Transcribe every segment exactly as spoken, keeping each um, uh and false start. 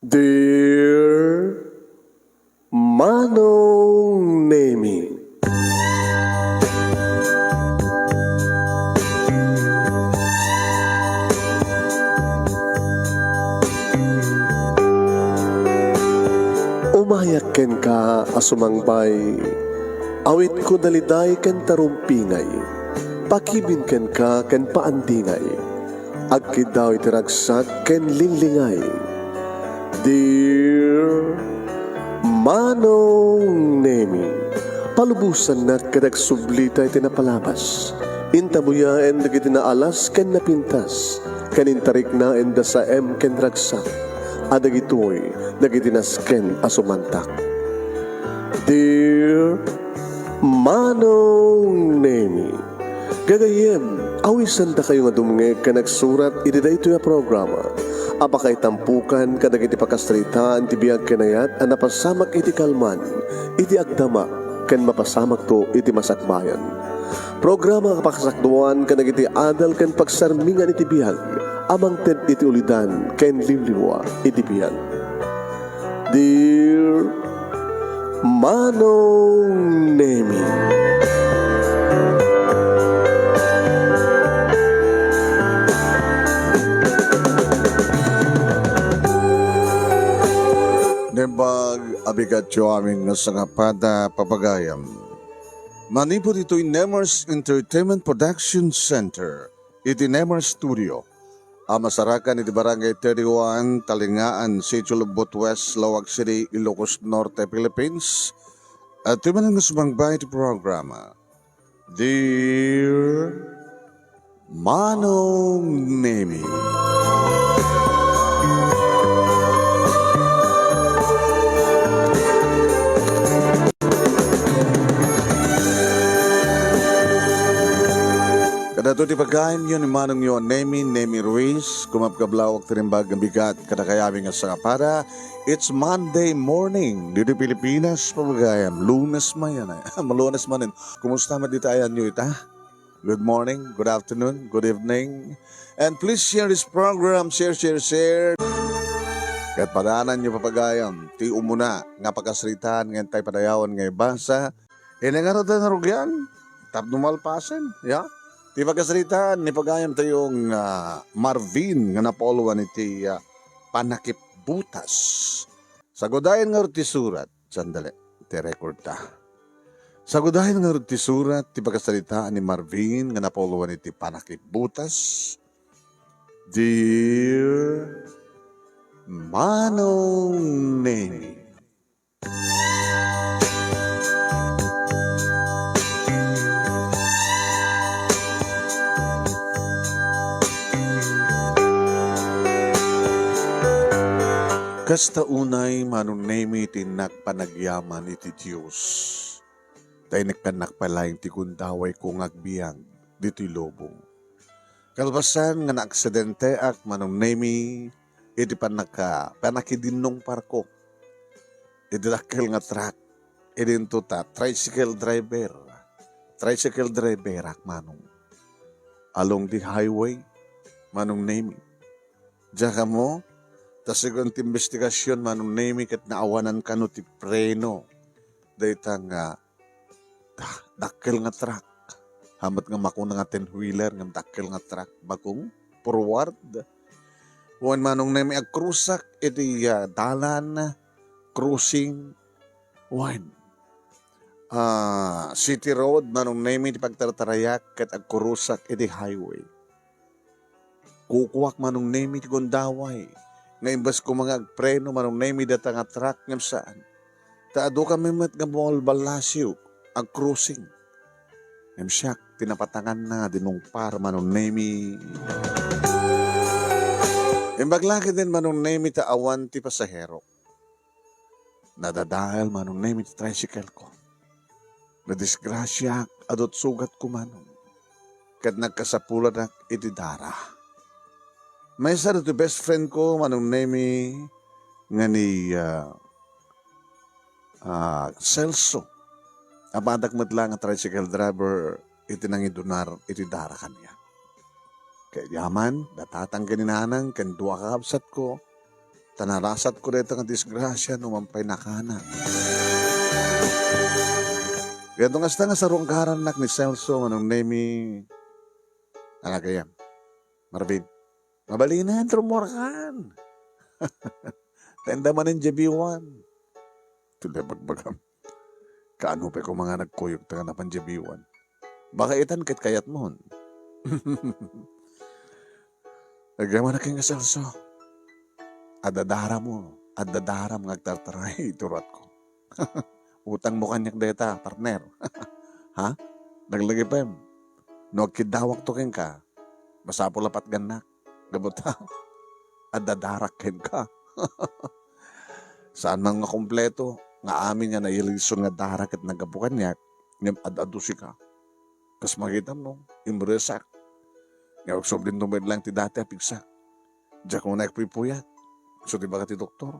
Dear Manong Nemi. Umayak kenka a sumangbay, awitko daliday ken tarumpingay, pakibin kenka ken paandingay. Agkiddaw iti ragsak ken linglingay. Dear Manong Nemi, palubosannak ket agsublita iti napalabas. Intabuyaen dagiti naalas ken napintas, ken intariknaen da saem ken ragsak, a dagitoy dagiti nasken a sumantak. Dear Manong Nemi, gagayyem, awisandakayo nga dumngeg ken agsurat iti daytoy a programa a pakaitampokan kadagiti pakasaritaan ti biag ken ayat a napasamak iti kalman, iti agdama, ken mapasamakto iti masakbayan. Programa a pakasakduan kadagiti adal ken pagsarmingan iti biag a mangted iti ulidan ken liwliwa iti biag. Dear Manong Nemi. Naimbag a bigatyo amin nga sangapada, papagayam. Manipud itoy Nemers Entertainment Production Center, iti Nemers Studio, a masarakan iti Barangay thirty-one, Talingaan, Sitio Lobbot West, Laoag City, Ilocos Norte, Philippines. At manen nga sumangbay iti programa, Dear Manong Nemi. Kadagitoy ti pagayamyo ni manongyo a Nemi, Nemi Ruiz, kumabkablawak ti naimbag nga bigat kadakayo amin nga sangapada. It's Monday morning ditoy Pilipinas, papagayam. Lunes manen, eh. Malunes manen. Kumusta met dita ayanyo ita? Good morning, good afternoon, good evening. And please share this program, share, share, share. Ket padaananyo, papagayam, ti umuna nga pakasaritaan nga intay padayawen nga ibasa. Ine ngarud a narugian? Tapno malpasen, ya? Ti pakasaritaan ni pagayamtayo nga Marvin nga napauluan iti, ah, panakipbutas. Sagudayen ngarud ti surat, sandali, ti record ta. Sagudayen ngarud ti surat ti pakasaritaan ni Marvin nga napauluan iti panakipbutas. Dear Manong Neni. Kasta unay, Manong Nemi, ti innak panagyaman iti Dios, ta inikkannak pay laeng ti gundawayko nga agbiag ditoy lubong. Kalpasan nga naaksidenteak, Manong Nemi, iti pannaka-, pannakidinnungparko iti dakkel nga truck, idinto ta tricycle driver. Tricycle driverak, Manong. Along the highway, Manong Nemi. Diak ammo, ta segun ti imbestigasion, Manong Nemi, ket naawanan kano ti preno dayta nga da-, dakkel nga truck. Hamet nga makuna nga ten-wheeler ngem dakkel nga truck. Bakong forward. Wen, Manong Nemi, agkrusak iti, ah, dalan, crossing. Wen, ah, city road, Manong Nemi, ti pagtartarayak ket agkurusak iti highway. Kukuak, Manong Nemi, ti gundaway nga imbes koma nga agpreno, Manong Nemi, dayta nga truck ngem saan. Ta adu kami met nga bumalballasiw, agcrossing. Ngem siak ti napatanganna nga dinungpar, Manong Nemi. Imbag la ketdin, Manong Nemi, ta awan ti pasaherok. Nadadael, Manong Nemi, ti tricycle ko. Nadisgrasiaak, adu ti sugatko, Manong. Ket nagkasapulanak iti dara. Maysa ditoy best friend ko, Manong Nemi, nga ni, ah, ah, Celso. Apadak met la nga tricycle driver iti nangidunar iti dara kaniak. Ket yaman, da tatang ken ni nanang ken dua ka kabsatko, Ta narasatko dayta nga disgrasia no man pay nakanak. Kayatno kasta nga sarungkarannak ni Celso, Manong Nemi, anagayam. Marvin, mabalinen, rumuarkan. Ta inda manen diay biwan. Tuloy bagbagam. Kaano pay koma nga nagkuyog ta nga napan diay biwan? Baka itan ket kayatmon. Agyamanak kenka, Celso. Adda daram, adda daram nga agtartaray iti ruatko. Utangmo kaniak dayta, partner. Ha? Laglagipem. No agkiddawakto kenka, masapul a patgannak. Gapu ta, adda darak kenka. Saan man nga kompleto nga amin nga nailison nga dara ket naggapu kaniak, ngem ad-adu sika. Kas makitam, no, imresak. Nga agsublin met lang ti dati a pigsak. Diak unay agpuypuyat. Isu ti baga ti doktor.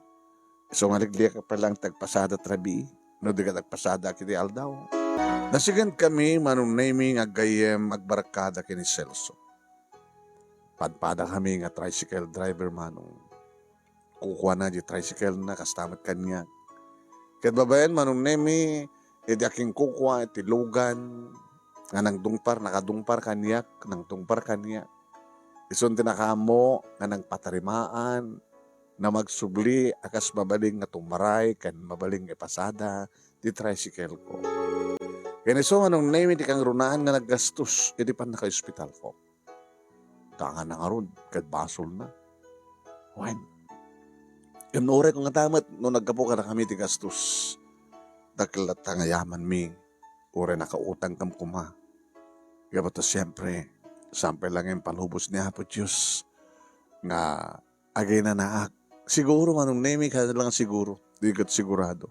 Isu nga ligligak pay lang ti agpasada ti rabii, no di ket agpasada iti aldaw. Nasigenkami, Manong Nemi, nga aggayyem agbarkada ken ni Celso. Padpadakami nga tricycle driver, Manong. Kukuana di tricycle na, kasta met kaniak. Ket babaen, Manong Nemi, idi akinkukua iti lugan nga nangdungpar, nakadungpar kaniak, nangdungpar kaniak. Isun ti nakaammo nga nangpatarimaan, na magsubli a kas mabalin nga tumaray ken mabalin nga ipasada ti tricycle ko. Ken isu, Manong Nemi, ti kangrunaan nga naggastos iti pannakaospital ko. Ta nga nangarud ket basolna. Wen, ngem no uray ko ngata met no naggapu kadakami ti gastos, dakkel latta nga yamanmi, uray nakautangkam koma. Gapu ta siempre, saan pay lang nga impalubos ni Apo Dios nga aginanaak. Siguro, Manong Nemi, kada lang siguro, di ket sigurado.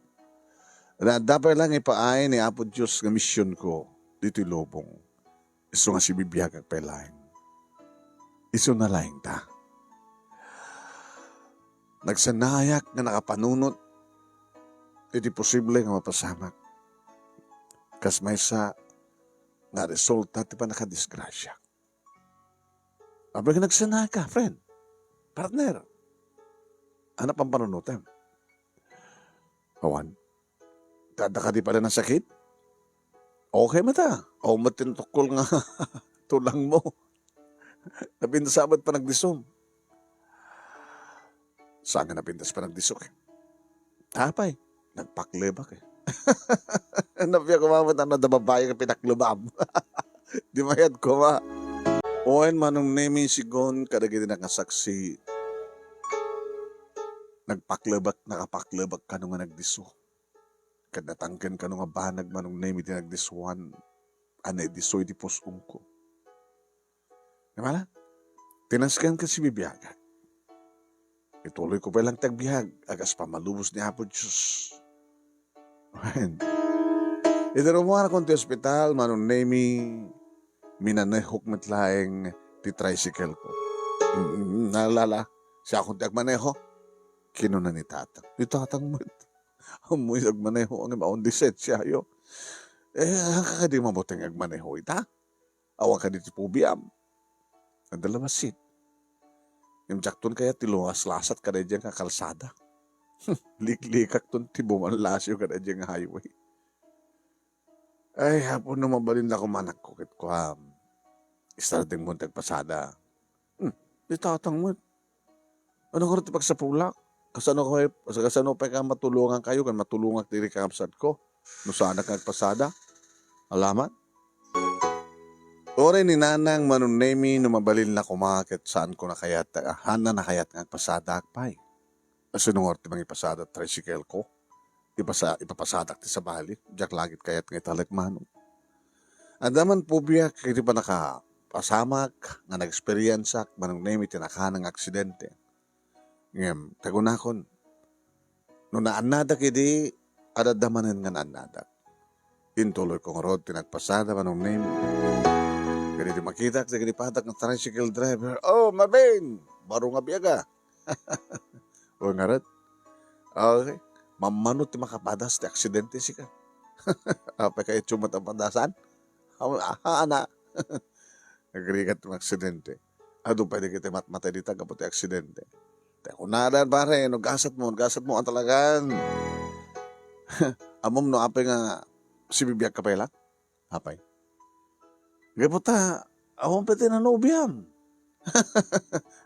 Adda pay lang ipaay ni Apo Dios nga misionko ditoy lubong. Isu nga sibibiagak pay laeng. Isu na laeng ta. Nagsannaayak nga nakapanunot iti posible nga mapasamak. Kas maysa nga resulta ti pannakadisgrasia. Apay nga nagsannaayak, friend, partner, ano pampanunotem? Awan. Ta adda kadi pay la nasakit? Okay met a. Awan met ti natukol nga tulangmo. Napintas met panagdisom. Saan nga napintas panagdisom, eh? Apay, nagpaklebak, eh. Napia koma met a no adda babai nga pinaklebam. Di mayat koma. Wen, Manong Nemi, sigun kadagiti nakasaksi, nagpaklebak, nakapaklebak kano nga nagdiso. Ket natangken kano nga banag, Manong Nemi, ti nagdisoan a naidiso iti pus-ongko. Ngem ala, tinasken ket sibibiagak. Ituloyko pay lang ti agbiag a kas pammalubos ni Apo Dios. Wen, idi rumuarakon ti ospital, Manong Nemi, minanehok met laeng ti tricycle ko. Mm, naalala, siakon ti agmaneho. Kinuna ni Tatang. Ni Tatang met, ammoyo agmaneho, ngem awan lisensiayo. Eh, saan ka kadi mabuteng agmaneho ita? Awan kadi ti pubiam. Adda la bassit. Ngem diakton kayat ti lumaslasat kadaydiay nga kalsada. Liklikakton ti bumanlasyo kadaydiay nga highway. Ay, Apo, no mabalin la koma, anakko, ket kuam, isardengmon ti agpasada. Hmm, ni Tatang met. Ano ngarud ti pagsapulak? Kasano pay, kasano pay ka matulongankayo ken matulongak diri kakabsatko no saanak nga agpasada? Alaman? Uray ni Nanang, Manong Nemi, no mabalin la koma ket saanko na kayat, ah, saanna na kayat nga agpasadaak pay. Kasano ngarud ti mangipasada ti tricycle ko? Ipasa-, ipapasadak ti sabali, diak la ket kayat nga italek, Manong. Adda man pubiak iti pannakapasamak nga naeksperiensiaak, Manong Nemi, ti nakaanang aksidente. Ngem, ta kunakon, no naannadak idi, adda manen nga naannadak. Intuloyko ngarud ti nagpasada, Manong Nemi. Ket idi makitak dagiti padak nga tricycle driver, "Oh, Marvin! Baro nga biag, ah." O, ngarud. Okay. Mammano ti makapadas ti aksidente sika. Apay kayatyo met a padasan? Aw, aha, ana. Agrigat ti aksidente. Adu pay dagiti matmatay dita gapu ti aksidente. Te, kunada, pare, no gasat mo, gasat mo, talagan. Amom no apay nga sibibiag ka pay la? Apay? Gapu ta, awan pay ti nanobiam.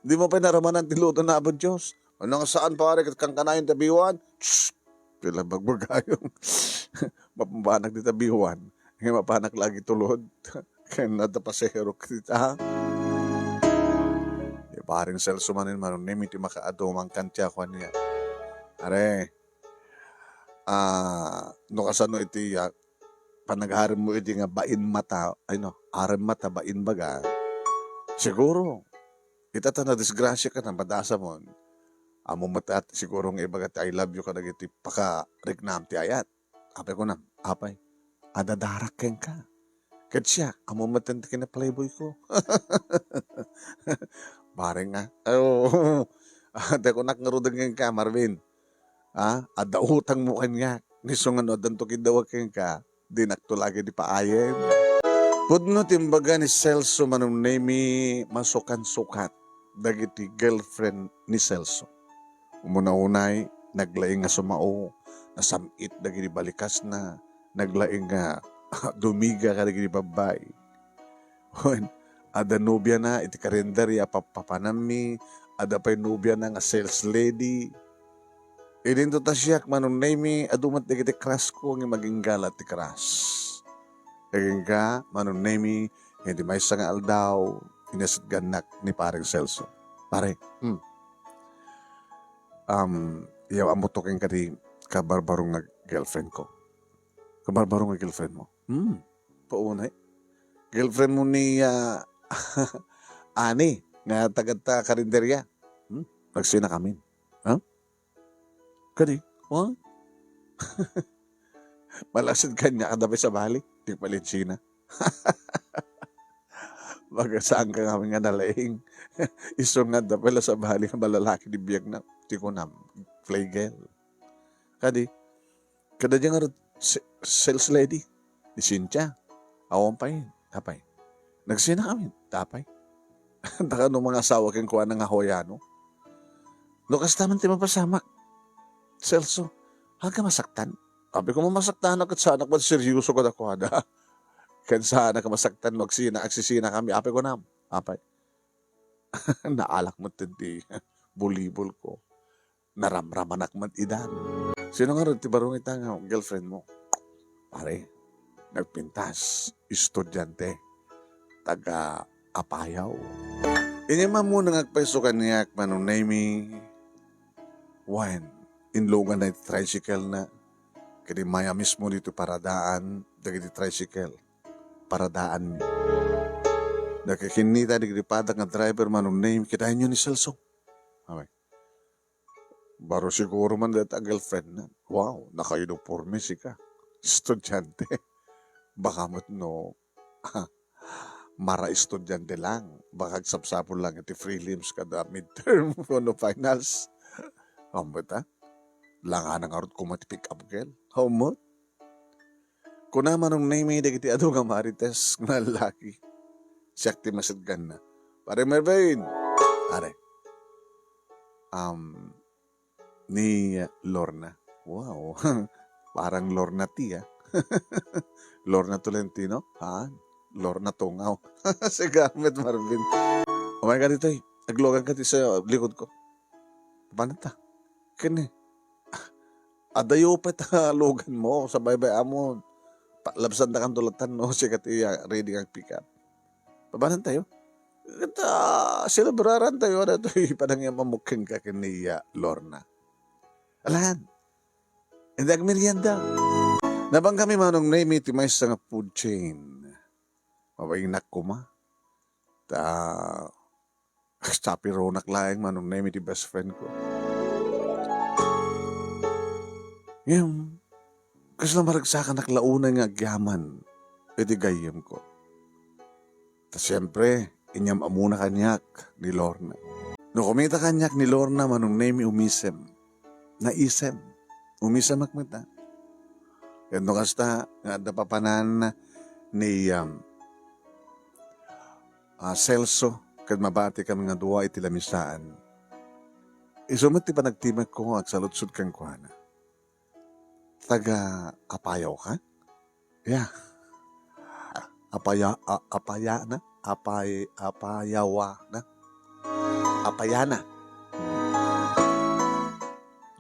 Di mo pay naramanan ti luto na Apo Dios. Ano nga saan, pare, ket kankanayon ti abiwan? Shh! Pila bagbagayong. Mapanak ti abiwan. Nga mapanak lagi tulod. Ken adda pasahero ket ita. Ni paring Celso manen, Manong Nemi, ti makaadumang kantiako ania. Are, ah, no kasano iti, ah, panagharem mo idi nga bain mata, ay no, arem mata, bain baga. Siguro, ita ta nadisgrasya ka, namadasa mon. Amo met at siguro nga ibaga ti "I love you" kadagiti pakariknam ti ayat. Apay kunam, apay, adadarak kenka. Ket siak, amo met ti kinaplayboyko. Bareng, ah. Ay, oo. Ate, kunak ngaruden kenka, Marvin. Ah, adda utangmo kaniak. Ni isu nga no addanto kiddawag kenka, dinakto lagi di paayen. Pudno ti imbaga ni Celso, Manong Nemi, masukansukat dagiti girlfriend ni Celso. Umuna-unay, naglaing nga sumao, nasam-it dagiti balikasna, naglaing nga dumiga kadagiti babbai. Wen, adda nobiana iti karinderya a pappapanammi, adda pay nobiana nga sales lady. Idinto ta siak, Manong Nemi, adu met dagiti crush ko nga maginggala ti crush. Kenka, Manong Nemi, iti maysa nga aldaw, inasitgannak ni Pareng Celso. Pare, hmm. Um, yaw, ammoto kenka ti kabarbaro nga girlfriend ko. Kabarbaro nga girlfriend mo? Hmm. Paunay. Girlfriend mo ni, ah, Ani, nga taga ta karinderya. Hmm? Nagsinakamin. Ha? Kadi? Huh? Malaksid kaniak, adda pay sabali. Di palinsina. Baga saan ka ngamin nga nalaing. Isu nga adda pay la sabali nga malalaki di biagna. Ti kunam, playgirl. Kadi, kada diay ngarud, se-, sales lady, ni Cynthia. Awan pay, apay. Nagsinakamin, apay. Dakano mangasawa kenkuana nga Hoyano. No kasta man ti mapasamak, Celso, aga masaktan? Apay, koma masaktan, ket saanak man seryoso kadakuada. Ken saanak masaktan no agsina-, agsisinakami, apay, kunam. Apay. Naalak met ti bulibol ko. Naramramanak met idan. Sino ngarud ti barong ita nga girlfriend mo? Pare, nagpintas, estudiante, taga Apayao. Inyam ammona nga agpayso kaniak, Manong Nemi. Wen, inluganna iti tricycle na. Ket immay a mismo ditoy paradaan dagiti tricycle. Paradaanmi. Nakikinnita dagiti padak nga driver, Manong Nemi, kitaenyo ni Celso. Apay. Baro siguro man dayta a girlfriend na. Wow, naka-uniforme sika. Estudiante. Baka met no, mara estudiante lang. Baka agsapsapul lang iti prelims kada midterm wenno finals. Ammot, ah? Langana ngarud koma ti pick-up girl. Ammot? Kuna Manong Nemi dagiti adu nga marites nga lallaki. Siak ti masidganna. Pare Mervin! Pare. Um, ni Lorna. Wow. Parang Lorna ti, ah. Lorna Tolentino? Ha? Lorna Tungaw. Sigamet, Marvin. Umay ka ditoy. Aglugan ka ti sa likod ko. Papananta. Kani? Adayo pay ta lugan mo, sa baybay-am mo. Pa-, labsan da kan tulatan, no? Sikat iya, ready kang pick up. Pabanan tayo? Ket, ah, selebraran tayo, ano, toy panangyam a mukken ka ken ni, ah, Lorna. Alan, hindi agmerienda. Nabang kami, Manong Nemi, ti maysa nga food chain. Mabaingnak koma. Ta, Agsapironak laeng, Manong Nemi, ti best friend ko. Ngem, kasla maragsakanak la unay nga agyaman iti gayyemko. Ta siempre, inyam-amuna kaniak ni Lorna. No kumita kaniak ni Lorna, Manong Nemi, umisem. Naisem. Umisemak met, ah. Ket no kasta, nga adda papanan ni, um, ah, Celso, ket mabati kami nga dua iti lamisaan. Isu met ti panagtimekko nga agsaludsod kenkuana. Taga Apayao ka? Yeah. Apaya-, a-, Apayana? Apay-, Apayawana? Apayana.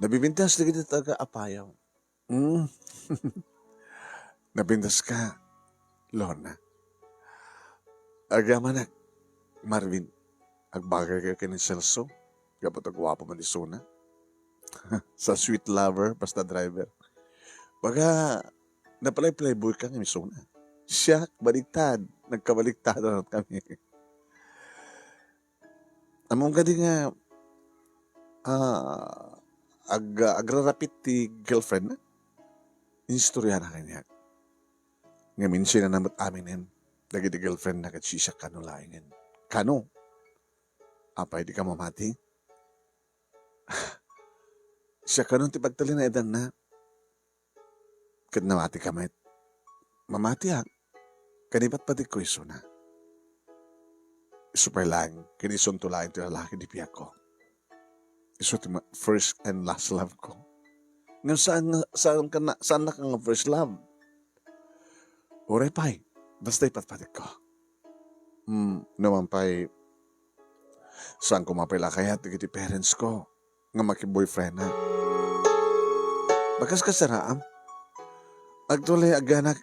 Nabibintas dagiti taga Apayao. Mm. Nabintaska, Lorna. Agyamanak, Marvin. Agbagayka ken ni Celso. Gapu ta guapo man isuna. Sa sweet lover, basta driver. Baga, napalay-playboy ka nga isuna. Siak, baliktad. Nagkabaliktad na kami. Ammom kadi nga, ah, ag-, agrarapit ti girlfriend na? Instorya na kaniak. Ngem insinana met aminen dagiti girlfriend na ket siak kano laengen. Kano? Apay, di ka mamati? Siak kano ti pagtalinaedanna? Ket namati ka met. Mamatiak. Ken ipatpatikko isuna. Isu pay laeng, ken isunto laeng ti lalaki ti biagko. Isu ti ma-, first and last love ko. Ngem saan nga, saan ka na, saan na ka nga first love? Uray pay, basta ipatpatikko. Hmm, numan pay, saan ko mapay la kayat dagiti parents ko nga maki-boyfriend na. Bakas kasaraam. Actually, agyanak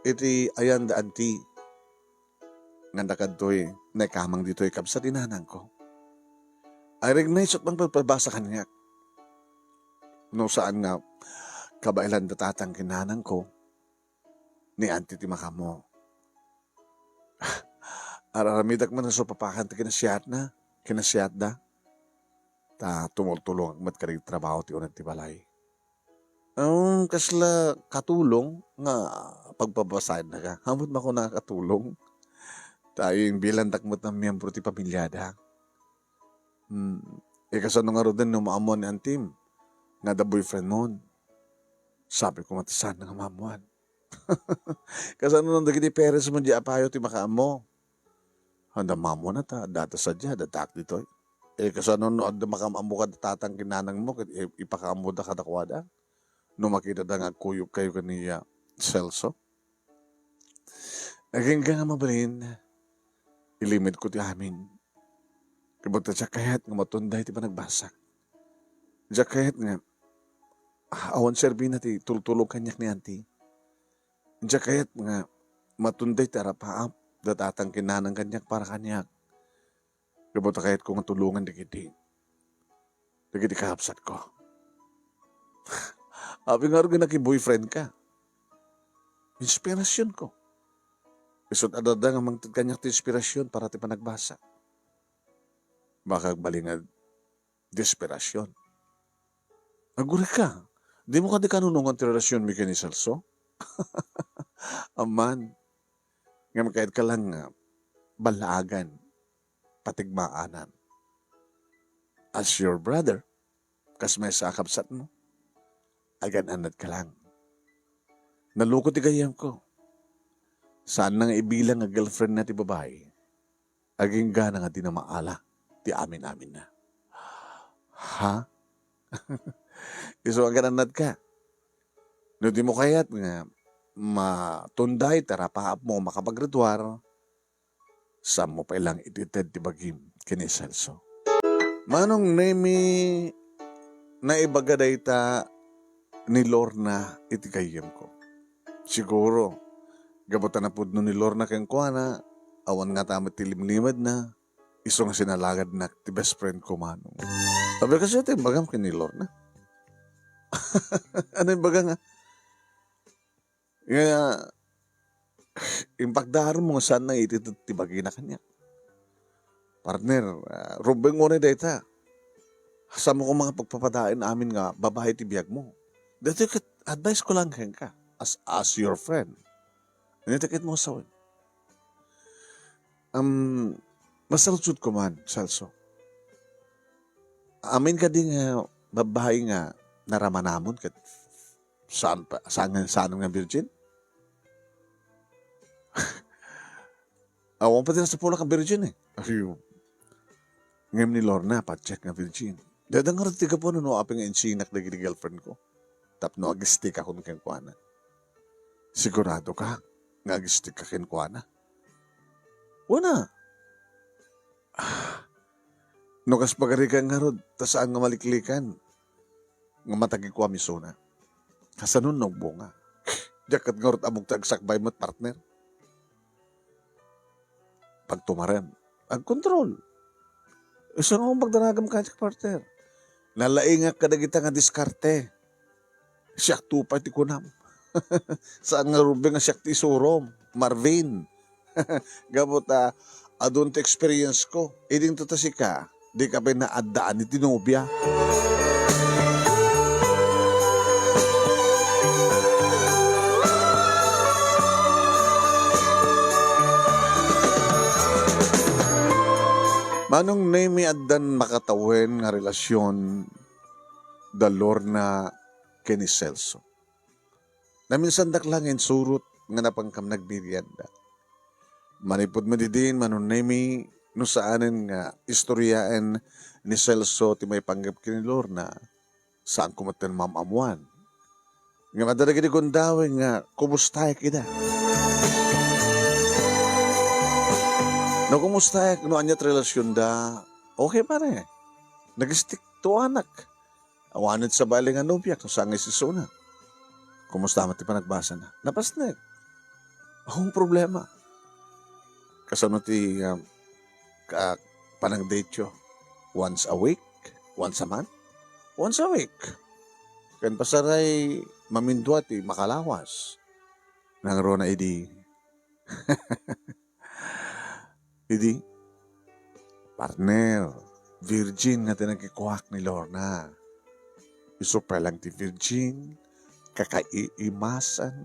iti ayan da anti. Nga nakadtoy, naikamang ditoy kabsat ti nanangko. Ay, regna isut' mangpagpabasa kaniak. No saan nga, kabaelan da tatang ken nanangko, ni anti ti makaammo. Ar-aramidak man a supapakan ti kinasiatna, kinasiatda. Ta tumultulongak met kadagiti trabaho ti uneg ti balay. Um, kasla katulong nga pagpababasaenna ka? Hamo't makuna a katulong? Ta imbilandak met a miyembro ti pamiliada. Hmm, e, kasano ngaruden no maammuan ni antim nga adda boyfriend mon? Sabi ko met, saan nga maammuan? Kasano no dagiti parents mo di Apayao ti makaammo? Anda maammuan ta, adda ta sadiay, adda tak ditoy. E, kasano no adda makaammo kada tatang ken nanang mo, ket i-, ipakaammoda kadakuada? No makitada nga agkuyogkayo ken ni Celso? Agingga nga mabalin, ilimedko ti amin. Ket ta diak kayat nga matunday ti panagbasa. Diak kayat nga, ah, awan serbina ti tultulong kaniak ni anti. Diak kayat nga matunday ti arapaap da tatang ken nanang kaniak para kaniak. Gapu ta kayatko nga tulongan dagiti, dagiti kakabsatko. Apay ngarud nga naki-boyfriend ka? Inspirasyonko. Isut' adda nga mangted kaniak ti inspirasyon para ti panagbasa. Baka agbalin nga desperasyon. Agurayka, dimo kadi kanunongan ti relasyonmi ken ni Celso? Amman, ngem kayatko lang nga ballaagan, patigmaanan. As your brother, kas maysa a kabsatmo, agan-annadka lang. Naloko ti gayyemko. Saanna nga ibilang nga girlfriendna ti babai. Agingga nga dina maala ti amin-aminna. Ha? Isu agan-annadka. No dimo kayat nga matunday ti arapaapmo a makapaggraduar, saanmo pay lang iteted ti bagim ken ni Celso. Manong Nemi, naibaga dayta ni Lorna iti gayyemko. Siguro, gapu ta napudno ni Lorna kenkuana, awan ngata met ti limlimedna, isu nga sinalagadnak ti best friend ko, Manong. Apay, kasano ti imbagam ken ni Lorna? Ano imbaga nga? Nga, impagdaarmo nga saanna iti ti bagina kaniak. Partner, ah, rumbeng unay dayta. Saanmo koma nga pagpapadain amin nga babai ti biagmo. Daytoy ket advice ko lang kenka as, as your friend. Ania ti kayatmo a sawen? Am, masaludsodko man, Celso. Amin kadi nga babai nga naramanamon ket saan pa, saan nga, saan nga virgin? Awan pa ti nasapulak nga virgin eh. Ayo. Ngem ni Lorna, patiek nga virgin. Dayta ngarud ti gapu no apay nga insinak dagiti girlfriend ko tapno agistikakon kenkuana. Sigurado ka nga agistik ka kenkuana? Wen a. Ah, no kas pagarikan ngarud, ta saan nga maliklikan nga matagikuam isuna. Kasano no agbunga? Diak ket ngarud ammok ti agsakbay met, partner. Pagtumarem, agkontrol. Isu nga pagdanagem kaniak, partner. Nalaingak kadagita nga diskarte. Siak to pay ti kunam. Saan nga rumbeng nga siak ti isurom, Marvin. Gapu ta adun ti experience ko. Idinto ta sika, dika pay naaddaan iti nobia. Manong Nemi, addan makatawen nga relasyon da Lorna ken ni Celso. Naminsandak la nga insurot nga napankam nagbibianda. Manipud met idin, Manong Nemi, no saanen nga istoryaen ni Celso ti maipanggep ken ni Lorna, saanko met ti maam-ammoan. Ngem adda dagiti gundaweng nga kumustaek ida. No kumustaek, no ania ti relasionda, okay pare. Nagistik to anak. Awanen sa bali nga nobiak no saan nga isisuna. Kumusta met ti panagbasana? Napasnek. Awan problema. Kasano ti, um, ka-, panagdateyo? Once a week? Once a month? Once a week. Ken pasaray mamindua ti makalawas. Nangruna idi. Idi, partner, virgin nga ti nakikuak ni Lorna. Isu pay lang ti virgin, kakaiimasan.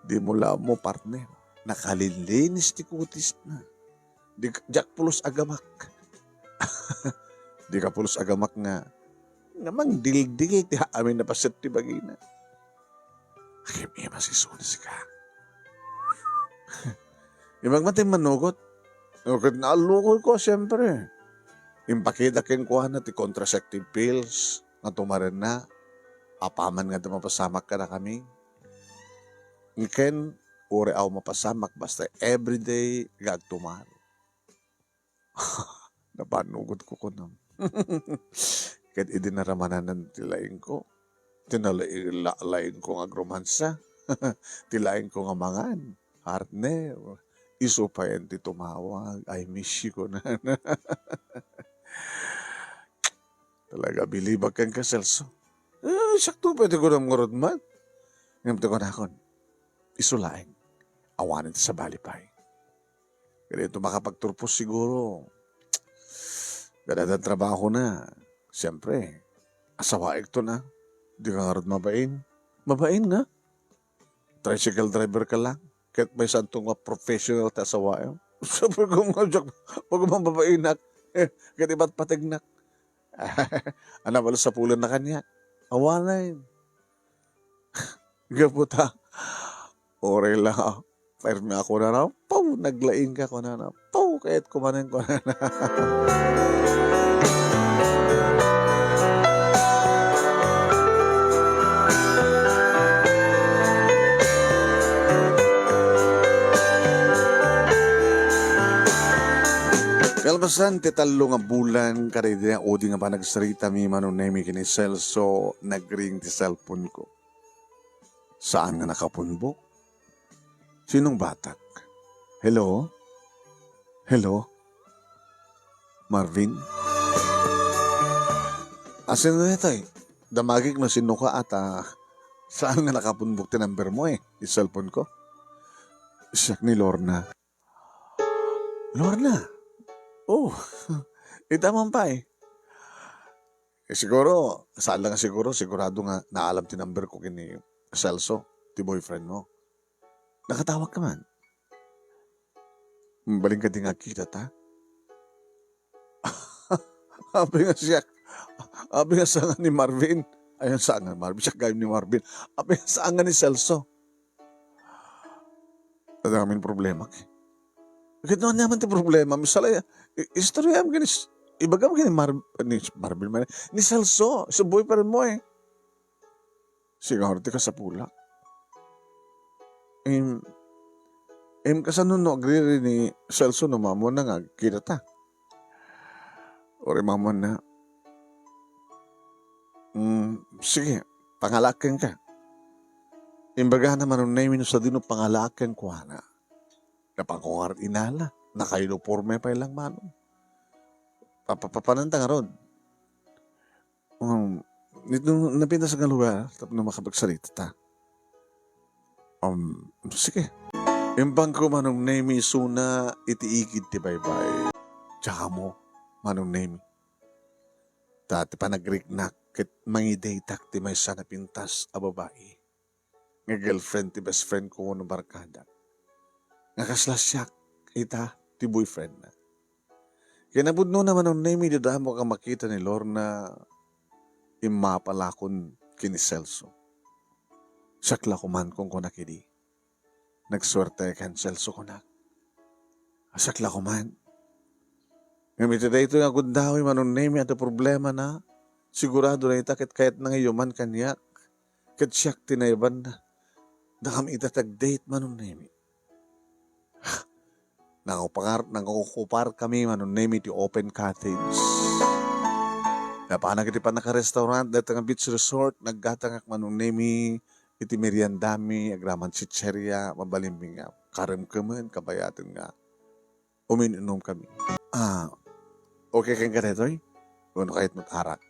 Dimo la ammo, partner, nakalilinis ti kutisna. Di, diak pulos a gamak. Dika pulos a gamak nga, nga mangdildil ti amin a paset ti bagina. Agim-imas isuna sika. Imbag man ti immanugot. Ket naallukoyko, siempre. Impakita kenkuana ti contraceptive pills nga tumarenna. Apaman nga adda mapasamak kadakami. Ken, uray awan mapasamak, basta everyday nga agtumar. Napannugotko kunam. Ket idi naramanan ti laingko, ti nalai-, la-, laingko nga agromansa, ti laingko nga mangan, partner, isu payen ti tumawag, "I miss you," kunana. Talaga, bilibak kenka, Celso. Eh, siak to pay ti kunam ngarud man. Ngem ti kunakon, isu laeng. Awanen ti sabali pay. Kadi ito makapagturpos siguro. Kada trabahona. Siyempre, asawaekto na. Di ka ngarud mabain. Mabain nga. Tricycle driver ka lang. Ket maysanto nga professional ti asawaem. Sabi ko nga, "Diak, bago mababainak." Ket ipatpategnak. Ana, bala sapulen na kaniak. Awanen. Gapu ta, uray la, permi a kunana, "Paw, naglaing ka," kunana. "Paw, kayat ko manen," kunana. Kalpasan ti tallo nga bulan, kadaydi nga udi nga panagsaritami, Manong Nemi, ken ni Celso, nagring ti cellphone ko. Saan nga nakapunbok? Sinong batak? Hello? Hello? Marvin? Ah, sino daytoy? Damagik no sino ka at, ah, saan nga nakapunbok ti number mo eh, ti cellphone ko? Siak ni Lorna. Lorna? Oh, ita man pay. Eh, siguro, saan lang siguro, sigurado nga naalam ti number ko ken ni Celso, ti boyfriend mo. Nakatawag ka man? Mabalin kadi nga agkita ta? Abi nga siak, abi nga saan nga ni Marvin. Ayan, saan nga ni Marvin? Siak gayam ni Marvin. Abi nga saan nga ni Celso. Adda ngamin problema, eh. Ket no ania man ti problema, misala, i-, istoryaem ken ni s-, Ibagam ken ni Mar-, ni Marvin man, ni Celso, isu boyfriend mo eh. Siguro ti kasapulak. Im, im, kasano no agriri ni Celso no maammoanna nga agkitata? Uray maammoanna, "Mm, sige, pangalaak kenka." Imbagana Manong Nemi no sadino pangalaak kenkuana. Napakungar inala, nakauniporme pay lang Manong. Papapapananta ngarud. Um, dito napintas nga lugar, tapno makapagsalita ta. Um, sige. Imbagko Manong Nemi isuna iti igid ti baybay. Diak ammo, Manong Nemi. Ta ti panagriknak ket mangidaytak ti maysa napintas a babai nga girlfriend ti best friend ko wenno barkadak. Nga kasla siak ita ti boyfriend na. Kinapudnona Manong Nemi, didamok a makita ni Lorna, immapalakon ken ni Celso. Siak la koman, kunkunak idi. Nagsuerte ken Celso, kunak. Siak la koman. Ngem iti daytoy nga gundaway Manong Nemi, adda problemana. Sigurado dayta ket kayatna nga iyuman kaniak. Ket siak ti naibanna. Dakam ita ti ag-date Manong Nemi. Nangupar-, nangukupar kami Manong Nemi ti open cottage. Napanak iti pannaka-restaurant, dayta nga beach resort, naggatangak Manong Nemi iti meriendami, agraman chicheria, mabalinmi nga karemkemen, kabayaten nga umin-inom kami. Ah, okay kenka daytoy? Wenno kayat met arak?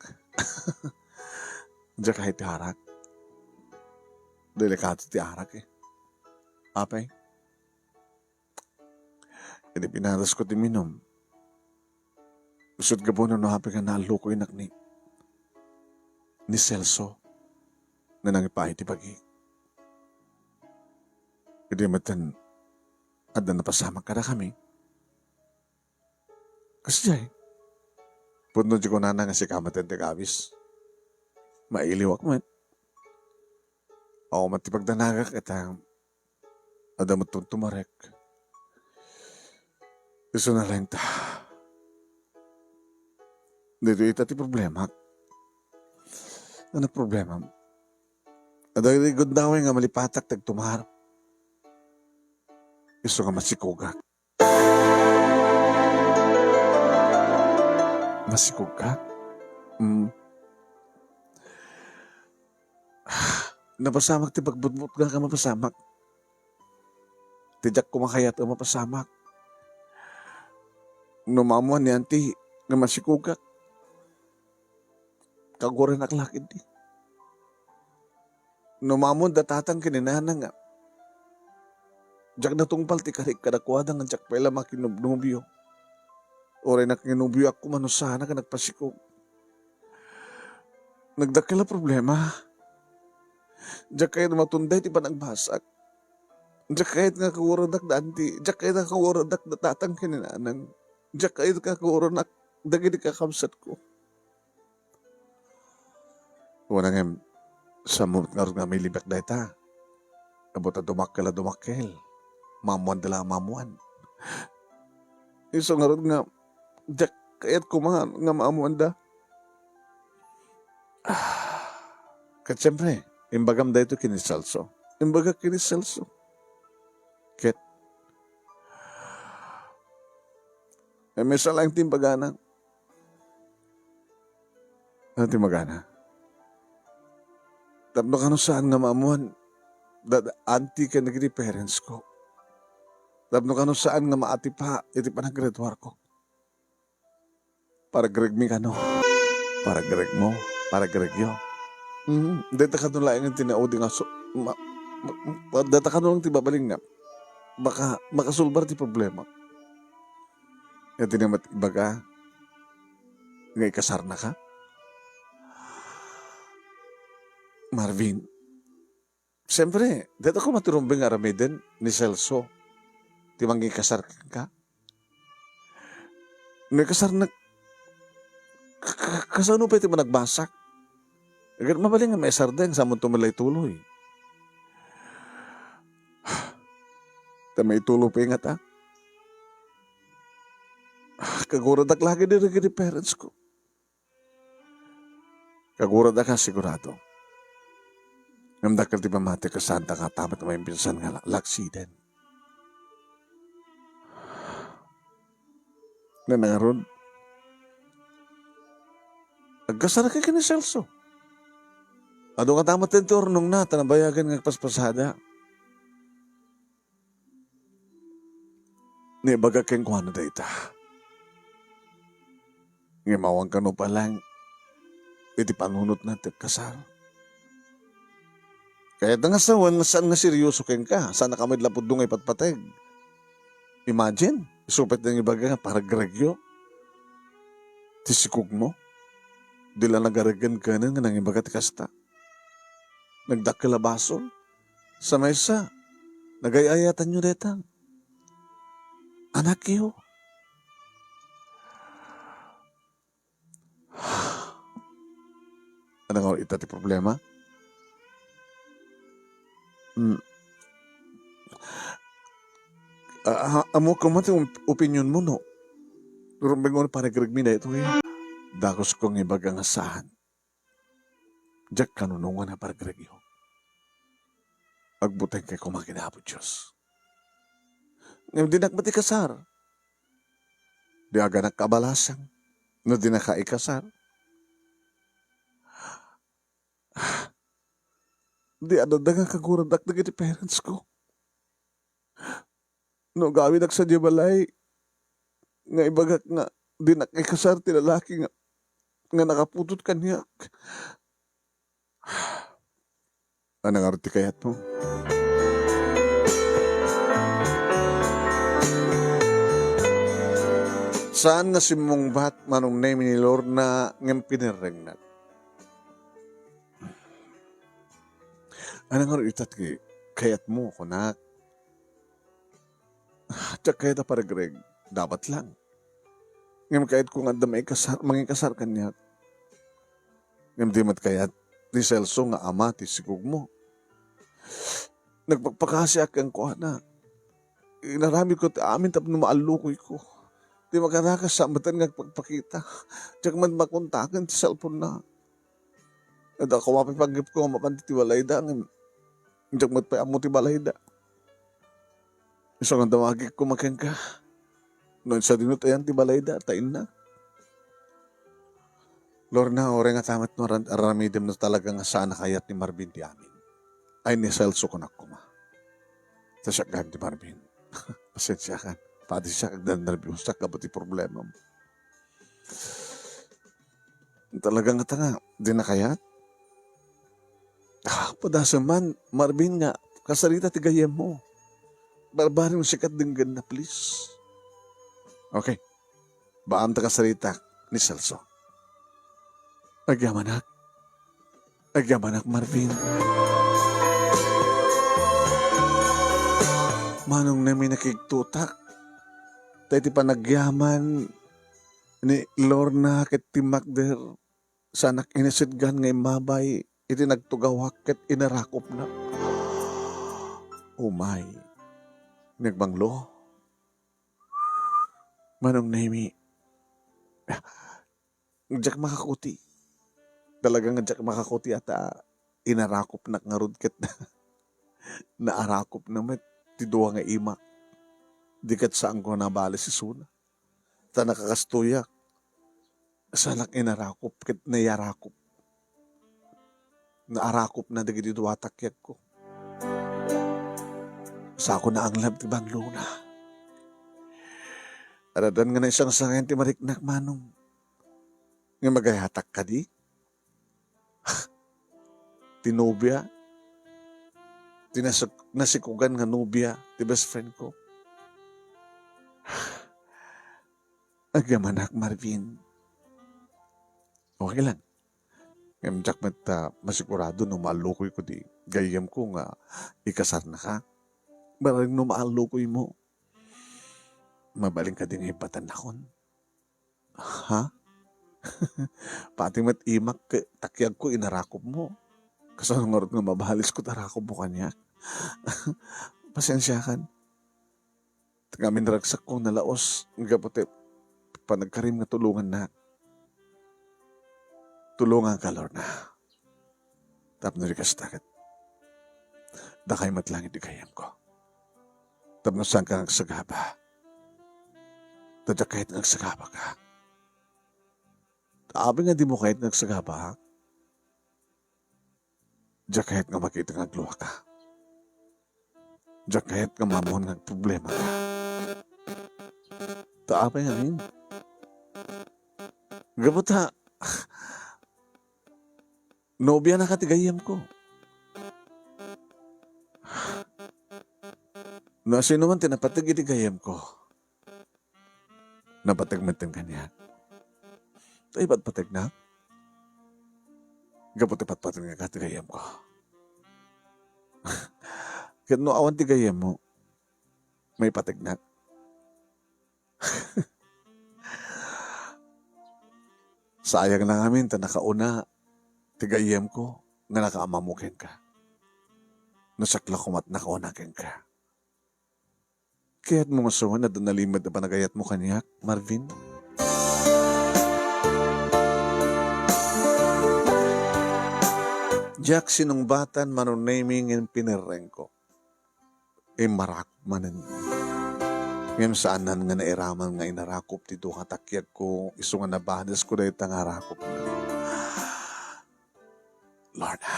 Diak kayat ti arak. Delikado ti arak eh. Apay? Idi pinadasko ti minum, isut' gapu no apay nga naallukoynak ni, ni Celso nga nangipaay ti bagi. Idi metten, adda napasamak kadakami. Kasdiay. Pudno ti kunana nga sika metten ti agawis. Mailiwak met. Awan met ti pagdanagak, ita adda met tumtumarek. Isuna laeng ta. Daytoy ita ti problemak. Ano problemam? Adda idi gundaway nga malipatak ti agtumar. Isu nga masikugak. Masikugka? Mm. Napasamak ti pagbutbutngak a mapasamak. Ti diak kumakayat a mapasamak. No maammoan ni Auntie nga masikugak, kagurenak la ketdi. No maammoan da tatang ken ni nanang nga diak natungpal ti karik kadakuada nga diak pay la makinobnobio. Uray nakinobioak koma no saanak a nagpasikog. Nagdakkel a problema. Diak kayat matunday ti panagbasak. Diak kayat nga kagurenak da Auntie. Diak kayat nga kagurenak da tatang ken ni nanang. Diak kayat nga kagurenak dagiti kakabsatko. Wen, ngem, saan met ngarud nga mailibek dayta? Apo ta dumakkel a dumakkel. Maammoanda la a maammoan. Isu ngarud nga, diak kayat koma nga maammoanda. Ah, ket siempre, imbagam daytoy ken ni Celso. Imbagak ken ni Celso. Ket, eh, maysa laeng ti imbagana. Ano ti magana? Tapno kano saan nga maammoan da, da Auntie ken dagiti parents ko. Tapno kano saan nga maatipa iti panaggraduarko. Paragregmi kano. Paragregmo. Paragregyo. Mm, dayta kano laeng ti naudi nga so-, ma-, ma-, ma-, dayta kano lang ti babaling nga maka-, makasolbar ti problema. Iti na met ibaga nga ikasarnaka? Marvin, siyempre, dayta koma ti rumbeng nga aramiden ni Celso ti mangikasar kenka. No ikasarnak, ka-, ka-, kasano pay ti managbasak? Ket mabalin nga maisarda, samonto met la ituloy. Ta maituloy pay ngata. Ah, kaguradak lagi dagiti parents ko. Kaguradak a sigurado. Ngem dakkel ti pammatik, saan ta nga tamet nga maimbinsan nga la-, laksiden. Nanangarud, agkasarka ken ni Celso. Adu nga tamet ti urnongna, ta nabayagen nga agpaspasada. Naibaga kenkuana dayta. Ngem awan kano pay laeng iti panunotna ti agkasar. Kayatna nga sawen nga saan nga seryoso kenka, saannaka met la pudno nga ipatpateg. Imagine, isu pay ti nangibaga nga paragregyo ti sikogmo. Di la nagareggen kenen nga nangibaga ti kasta. Nagdakkel a basol. Sa maysa, nagay-ayatanyo dayta. Anakyo. Ania nga ita ti problema? Hmm. Ah, ah, ammok koma ti um-, opinionmo, no? Rumbeng mo paragregmi daytoy. Dagusko nga ibaga nga saan. Diak kanunongan a paragregyo. Agbutengkay koma ken Apo Dios. Ngem dinak met ikasar. Di aganak kabalasang no dinaka ikasar. Di adda nga kaguradak dagiti parents ko. No agawidak sadiay balay, nga ibagak nga dinak ikasar ti lalaki nga, nga nakaputot kaniak. Ania ngarud ti kayatmo? Saan nga simmungbat, Manong Nemi, ni Lorna ngem pinerrengnak. Ania ngarud ita ti kayatmo, kunak? Diak kayat a paregreg, dapat lang. Ngem kayatko nga adda maikasar-, mangikasar kaniak. Ngem di met kayat ni Celso nga ama ti sikogmo. Nagpakpakasiak kenkuana. Inaramidko ti amin tapno maallukoyko. Ti makarakas, saan met nga agpakpakita. Diak met makontaken ti cellphone-na. Adda koma pay panggepko nga mapan ti balayda, ngem diak met pay ammo ti balayda. Isu nga damagik koma kenka. No sadino ti ayan ti balayda, ta innak. Lorna, uray nga ta met no aran-, aramidem no talaga nga saan a kayat ni Marvin ti amin. Ay, ni Celso, kunak koma. Ta siak gayam ti Marvin. Pasensiakan. Padi siak agdan-, nerbiusak gapu ti problemam. Talaga ngata nga, di na kayat? Ah, padasem man, Marvin, nga kasarita ti gayyemmo. Barbareng sika ti denggenna, please. Okay. Baam ta kasarita ni Celso. Agyamanak. Agyamanak, Marvin. Manong Nemi, nakigtotak. Ta iti panagyaman ni Lorna ket timmakder, saanak inisitgan nga immabay iti nagtugawak ket inarakupnak. Umay. Nagbanglo. Manong Nemi, diak makakuti. Talaga nga diak makakuti a ta inarakupnak ngarud ket naarakupna met ti dua nga imak. Di ket saanko a nabales isuna. Ta nakakastoyak. Saanak inarakup ket nayarakup. Naarakupna dagiti dua a takiagko. Saanko naanglab ti banglona. Addan nga naisangsangayan ti mariknak, Manong. Nga magayatak kadi? Ti nobia? Ti nasik-, nasikogan nga nobia ti best friend ko? Agyamanak, Marvin. Okay lang. Ngem diak met, ah, masigurado no maallukoyko ti gayyemko nga ikasarnaka. Barbareng no maallukoymo, mabalin kadi nga ibbatannakon? Ha? Pati met imak ket takiagko inarakupmo. Kasano ngarud nga mabalisko ti arakupmo kaniak? Pasensiakan. Ngamin ragsakko nalaos gapu ti panagkarim nga tulongannak. Tulonganka, Lorna. Tapno di kasta ket, dakay met laeng idi gayyemko. Tapno saanka nga agsagaba. Ta diak kayat nga agsagabaka. Ta apay nga dimo kayat nga agsagaba, diak kayat nga makita nga agluaka. Diak kayat nga maamuan nga agproblemaka. Ta apay ngamin? Gapu ta, nobianaka ti gayyemko. No sino man ti napateg iti gayyemko, napateg metten kaniak. Ta ipatpategnak gapu ta ipatpategnak ti gayyemko. Ket no awan ti gayyemmo, maipategnak. Sayang la ngamin ta nakauna ti gayyemko nga nakaammo kenka. No siak la koma ti nakauna kenka. Kayatmo nga suman adda nalimed a panagayatmo kaniak, Marvin? Diak sinungbatan, Manong Nemy, ngem pinerrengko. Immarakop manen. Ngem saanan nga nairaman nga inarakop ti dua nga takiagko, isu nga nabanesko dayta nga arakopna. Lorna,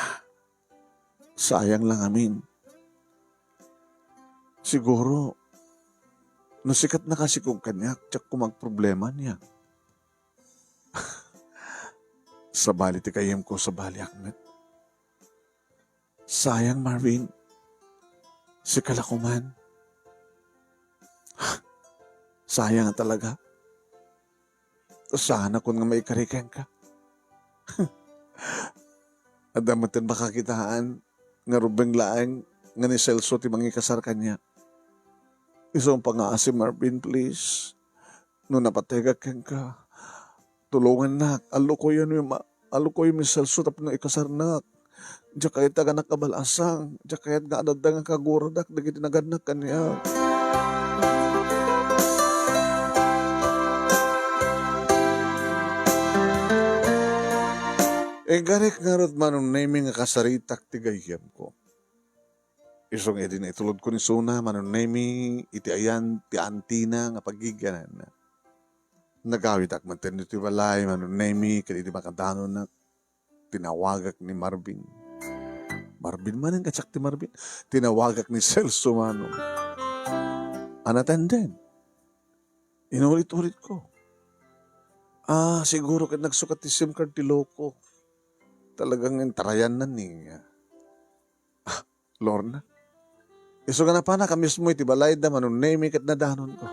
sayang la ngamin. Siguro, no sika ti nakasikog kaniak, diak koma agproblema ania. Sabali ti gayyemko, sabaliak met. Sayang, Marvin. Sika la koman. Sayang talaga. Saanakon nga maikari kenka. Adda metten makakitaan nga rumbeng laeng nga ni Celso ti mangikasar kaniak. Isu nga pangngaasi, Marvin, please. No napategak kenka, tulongannak, allukoyenmi ma-, allukoyenmi ni Celso tapno ikasarnak. Diak kayat nga agkabalasang, diak kayat nga adda nga kaguradak dagiti nagannak kaniak. Inkarik ngarud, Manong Nemy, nga kasaritak ti gayyemko. Isu nga idi naitulodko ni Suna, Manong Nemy, iti ayan ti antina nga paggigiananna. Nagawidak metten iti balay, Manong Nemy, ket idi makadanonak, tinawagak ni Marvin. Marvin manen, kasiak ti Marvin. Tinawagak ni Celso, Manong. Unattended. Inulit-ulitko. Ah, siguro ket nagsukat ti SIM card ti loko. Talagang intarayanna ni, ah, Lorna. Isu nga napanaka mismo iti balayda, Manong Nemy, ket nadanonko.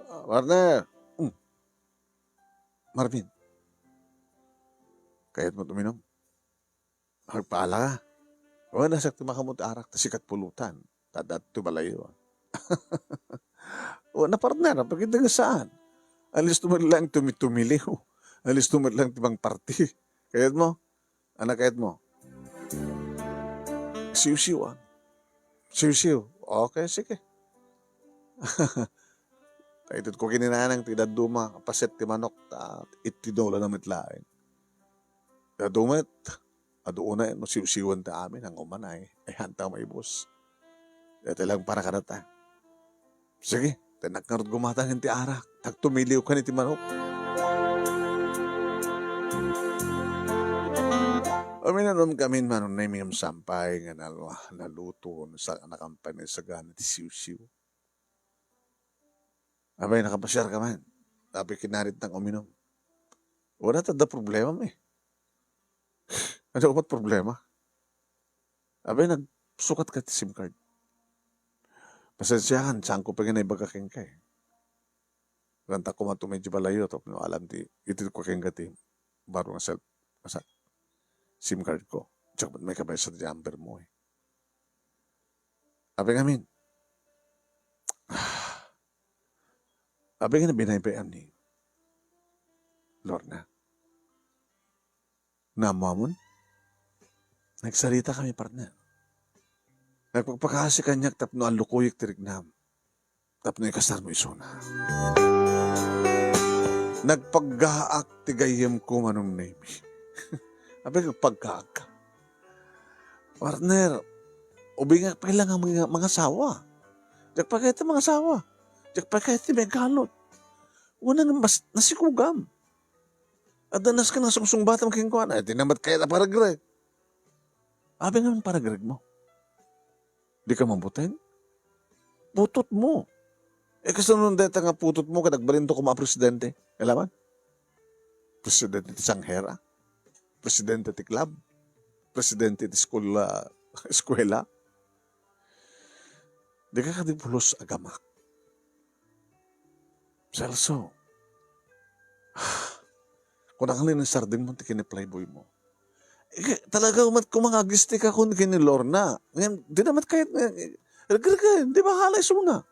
Ah, partner. Hmm. Marvin. Kayatmo uminom? Agpaala ka. O, nasiak ti makaammo ti arak, ta sika ti pulutan. Ta adda ti balayyo. O, na partner, apay ket saan? Alisto met laeng tumi-, tumiliw. Alisto met laeng ti mangparti. Kayatmo? Ania kayatmo? Siwsiw, ah. Siwsiw. Okay, sige. Ta itedko ken ni nanang ti dadduma, paset ti manok, ta itinola na met laeng. Adu met, adu unay no siwsiwen ta amin, hango man ay, ay hanta maibus. Dayta lang para kadata. Sige, tennak ngarud gumatang iti arak, ta tumiliwkan iti manok. Uminumkamin, Manong Nemy, ngem sapay nga nal-, naluto, sa-, nakampay na isagana ti siwsiw. Apay, nakapasiarka man? Apay, kinaritnak uminom. Wala ta adda problemam eh. Ania met problema? Apay, nagsukatka ti SIM card? Pasensiakan, saanko pay nga naibaga kenka eh. Ranta koma tumay idiay balayyo, tapno alam ti, itedko kenka ti baro nga cell-, asa, SIM card ko. Diak met maikabaysa ti number mo eh. Apay ngamin? Apay nga binaybay-am ni Lorna? Naammuamon? Nagsaritakami, partner. Nagpakpakaasi kaniak tapno allukoyek ti riknam. Tapno ikasarmo isuna. Nagpaggaak ti gayyemko, Manong Nemi. Abi, nagpaggaak ka. Partner, ubingak pay la nga manga-, mangasawa. Diak pay kayat ti mangasawa. Diak pay kayat ti maigalud. Wen, mas nasikugam. Adda nasken nga sungsungbatam kenkuana. Ay, di na met kayat a paregreg. Abi ngamin paregregmo. Dika mabuteng? Putotmo. Eh, kasano dayta nga putotmo ket agbalinto koma a presidente? Kailangan? Presidente ti sanghera? Presidente ti club? Presidente ti school, ah, eskwela? Dika kadi pulos a gamak. Celso, kuna nga ni sardengmo ti kiniplayboymo. Eh, talaga met koma nga agistika kun ken ni Lorna. Ngem, di na met kayat nga, eh, regregen, di bahala isuna.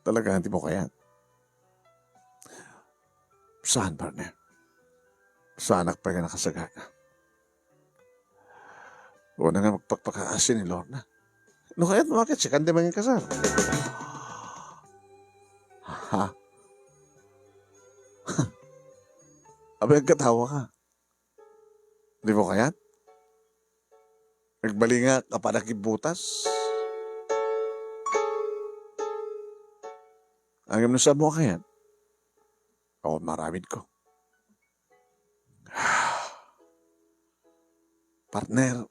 Talaga, di mo kayat? Saan, partner? Saanak pay nga nakasagana? Una nga magpakpakaasi ni Lorna. No kayat mo, bakit sikan di mangikasar? Ha? Abi, agkatawa ka. Di mo kayat? Nagbalingak a panakibbutas? Ngem no saan mo kayat? Ako, maramid ko. Partner,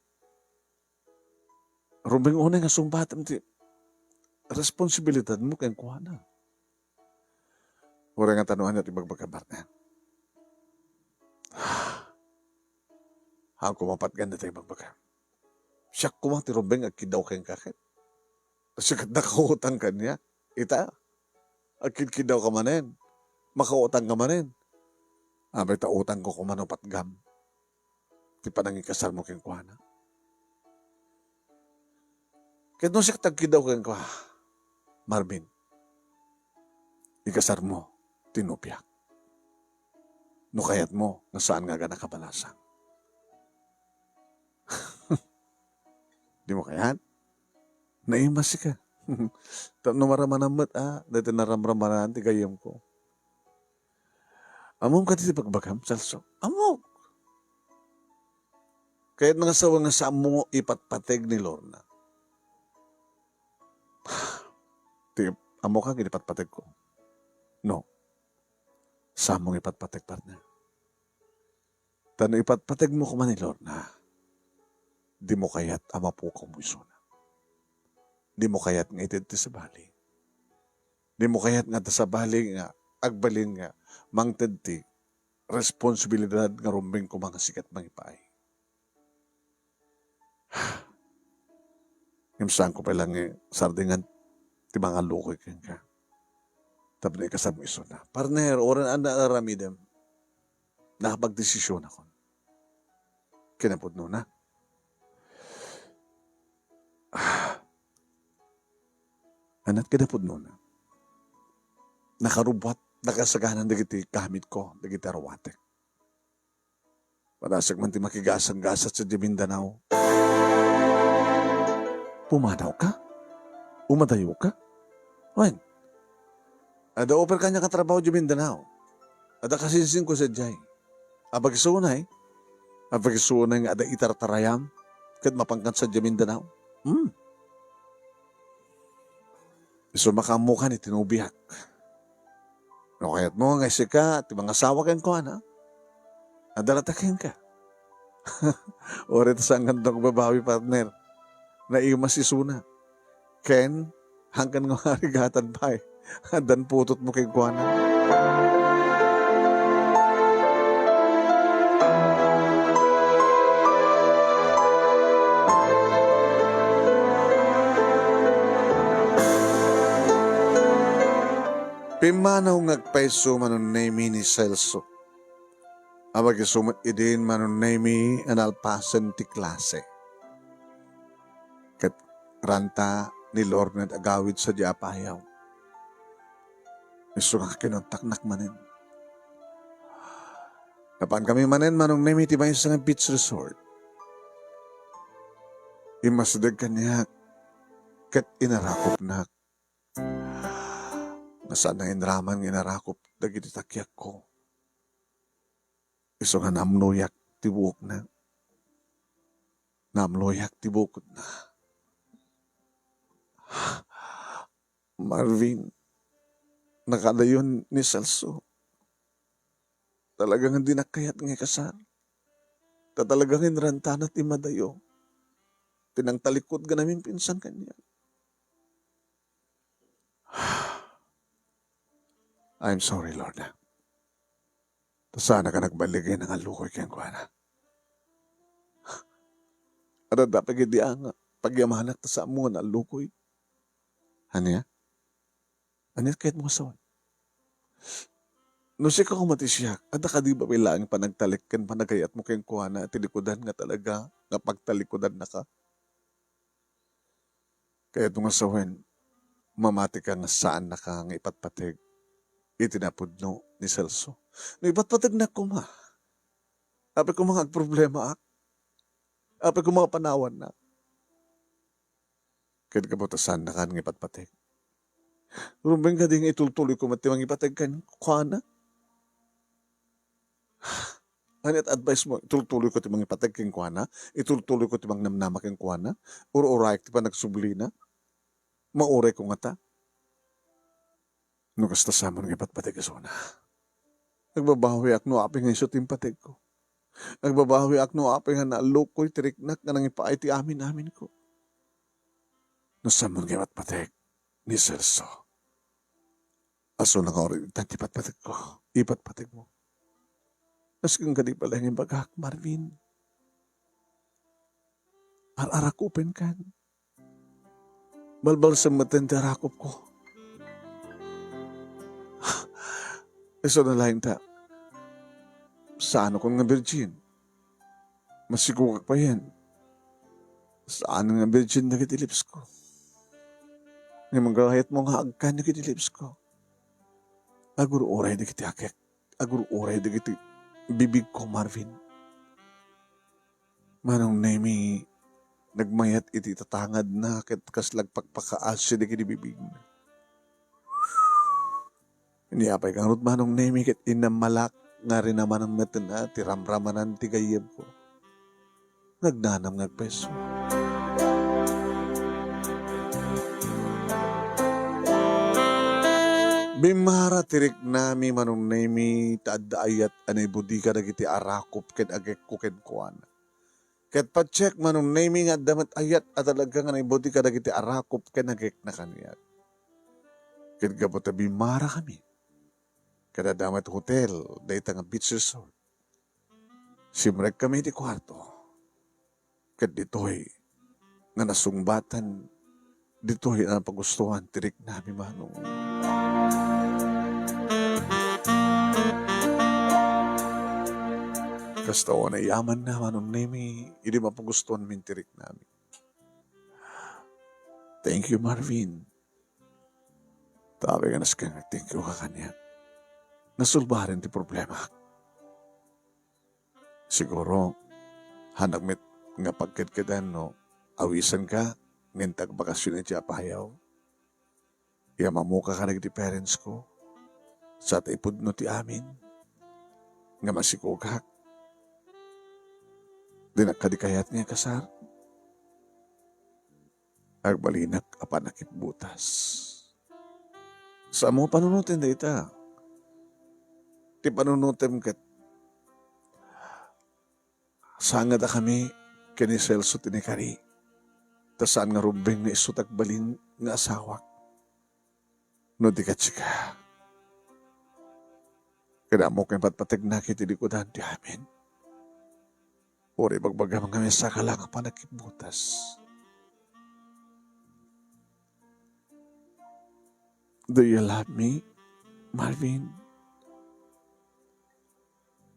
rumbeng unay nga sungbatem ti responsibilidadmo kenkuana. Uray nga ta no ania ti ibagbagam, partner. Haan koma patgan dayta ibagbagam. Siak koma ti rumbeng agkiddaw kenka ket. Sika ti nakautang kaniak. Ita, agkidkiddaw ka manen. Makautang ka manen. Abi ta utangko koma no patgam ti panangikasarmo kenkuana. Ket no siak ti agkiddaw kenka, Marvin, ikasarmo ti nobiak. No kayatmo nga saan nga agana kabalasang. Di mo kayat? Naimas ka. Tapno marammanam met, a, daytoy naramrammanan ti gayyemko. Ammom kadi ti ibagbagam, Celso? Ammok. Kayat nga sawen nga saanmo ipatpateg ni Lorna. Ti, ammo ka, ipatpategko. No. Saanmo ipatpateg, partner. Ta no ipatpategmo koma ni Lorna, di mo kayat a mapukawmo isuna. Di mo kayat nga ited ti sabali. Di mo kayat nga adda sabali nga agbalin nga mangted ti responsibilidad nga rumbeng koma nga sika ti mangipaay. Ngem saanko pay laeng nga sardengan ti mangalukoy kenka tapno ikasarmo isuna. Partner, uray adda aramidem, nakapagdesisionakon. Kinapudnona. Ania ti kinapudnona? Nakarubbuat, nakasaganan dagiti gamitko, dagiti aruatek. Padasek man ti makigasat-gasat sadiay Mindanao. Pumanaw ka? Umadayo ka? Wen, adda offer kaniak a trabaho diay Mindanao. Adda kasinsinko sadiay. Apag isu unay? Apag isu unay nga adda itartarayam ket mapankan sadiay Mindanao? Hmm. Isu makaammokan iti nobiak. No kayatmo nga sika ti mangasawa kenkuana, adda latta kenka. Uray ta saan nga agbabawi, partner. Naimas isuna. Ken, hangkan nga marigatan pay. Addan putotmo kenkuana. Pimmanaw nga agpayso Manong Nemi ni Celso. Apag isu met idin Manong Nemi a nalpasen ti klase. Ket ranta ni Lorna ti agawid sadiay a payaw. Isu nga kinuntaknak manen. Napaankami manen Manong Nemi ti maysa nga beach resort. Immasideg kaniak ket inarakupnak. Nga saan nga inraman nga inarakupko. dagiti takiakko. Isu nga naamnoyak ti buokna. Naamnoyak ti bukotna. Marvin, nakadayon ni Celso. Talaga nga dinak kayat nga ikasar. Ta talaga nga inrantana ti madayo. Ti nangtalikod nga namimpinsan kaniak. I'm sorry, Lorna. Ta saanak a nagballigay nga allukoy kenkuana. Adda pay ketdi a nga pagyamanak ta saanmo nga naallukoy. Ania? Ania kayatmo nga sawen? No sika koma ti siak, adda kadi babay laeng panagtalek ken panagayatmo kenkuana iti likudan nga talaga nga pagtalikudannaka? Kayatmo nga sawen, mamatika nga saannaka nga ipatpateg iti napudno ni Celso. No ipatpategnak koma, apay koma nga agproblemaak? Apay koma nga panawannak? Ket gapu ta saannaka nga ipatpateg. Rumbeng kadi nga itultuloyko met ti mangipateg kenkuana? Ania ti advice mo? Itultuloyko ti mangipateg kenkuana? Itultuloyko ti mangnamnama kenkuana? Ur-urayak ti panagsublina? Maurayko ngata? No kasta, saanmo nga ipatpateg isuna. Agbabawiak no apay nga isu ti impategko. Agbabawiak no apay nga naallukoy ti riknak nga nangipaay ti amin-aminko. No saanmo nga ipatpateg ni Celso, isuna nga uri ti patpategko, ipatpategmo. Asken kadi pay laeng imbagak, Marvin. Ar-arakupenkan. Balbalsem metten ti arakupko. Isuna laeng ta, saanakon nga virgin. Masikogak payen. Saan nga virgin dagiti lipsko. Ngem gayatmo nga agkan dagiti lipsko. Agur-uray dagiti akek. Agur-uray dagiti bibigko, Marvin. Manong Nemi, nagmayat iti tatangadna ket kasla agpakpakaasi dagiti bibigna. Ni apay ngarud, Manong Nemi, ket inammalak nga rinamanan metten a ti ramramanan ti gayyemko. Nagnanam nga agpayso. Bimmara ti riknami, Manong Nemi, ta adda ayat a naibudi kadagiti arakup ken agekko kenkuana. Ket patiek, Manong Nemi, nga adda met ayat a talaga nga naibudi kadagiti arakup ken agekna kaniak. Ket gapu ta bimmarakami, ket adda met hotel dayta nga beach resort. Simrekmi iti kuarto. Ket ditoy nga nasungbatan, ditoy a napagustuan ti riknami, Manong. Kasta a naiyamanna, Manong Nemi, idi mapagustuanmin ti riknami. Thank you, Marvin. Ta apay nga nasken nga thank you ka kaniak, nasolbaren ti problema. Siguro, hanak met nga pagkedkedan no awisanka ngem ti agbakasyon iti apayaw. Ya mamuka kadagiti parents ko, sa ta ipudno ti amin, nga masikogak. Dinak kadi kayat nga ikasar. Agbalinak a pannakipbutas. Saanmo panunoten dayta. Ti panunotem ket sangedakami ken ni Celso ti naikari. Ta saan nga rumbeng nga isu ti agbalin nga asawak. No di ket sika, ket ammok nga ipatpategnak iti likudan ti amin. Uray bagbagam nga maysa ka lang a pannakipbutas. Do you love me, Marvin?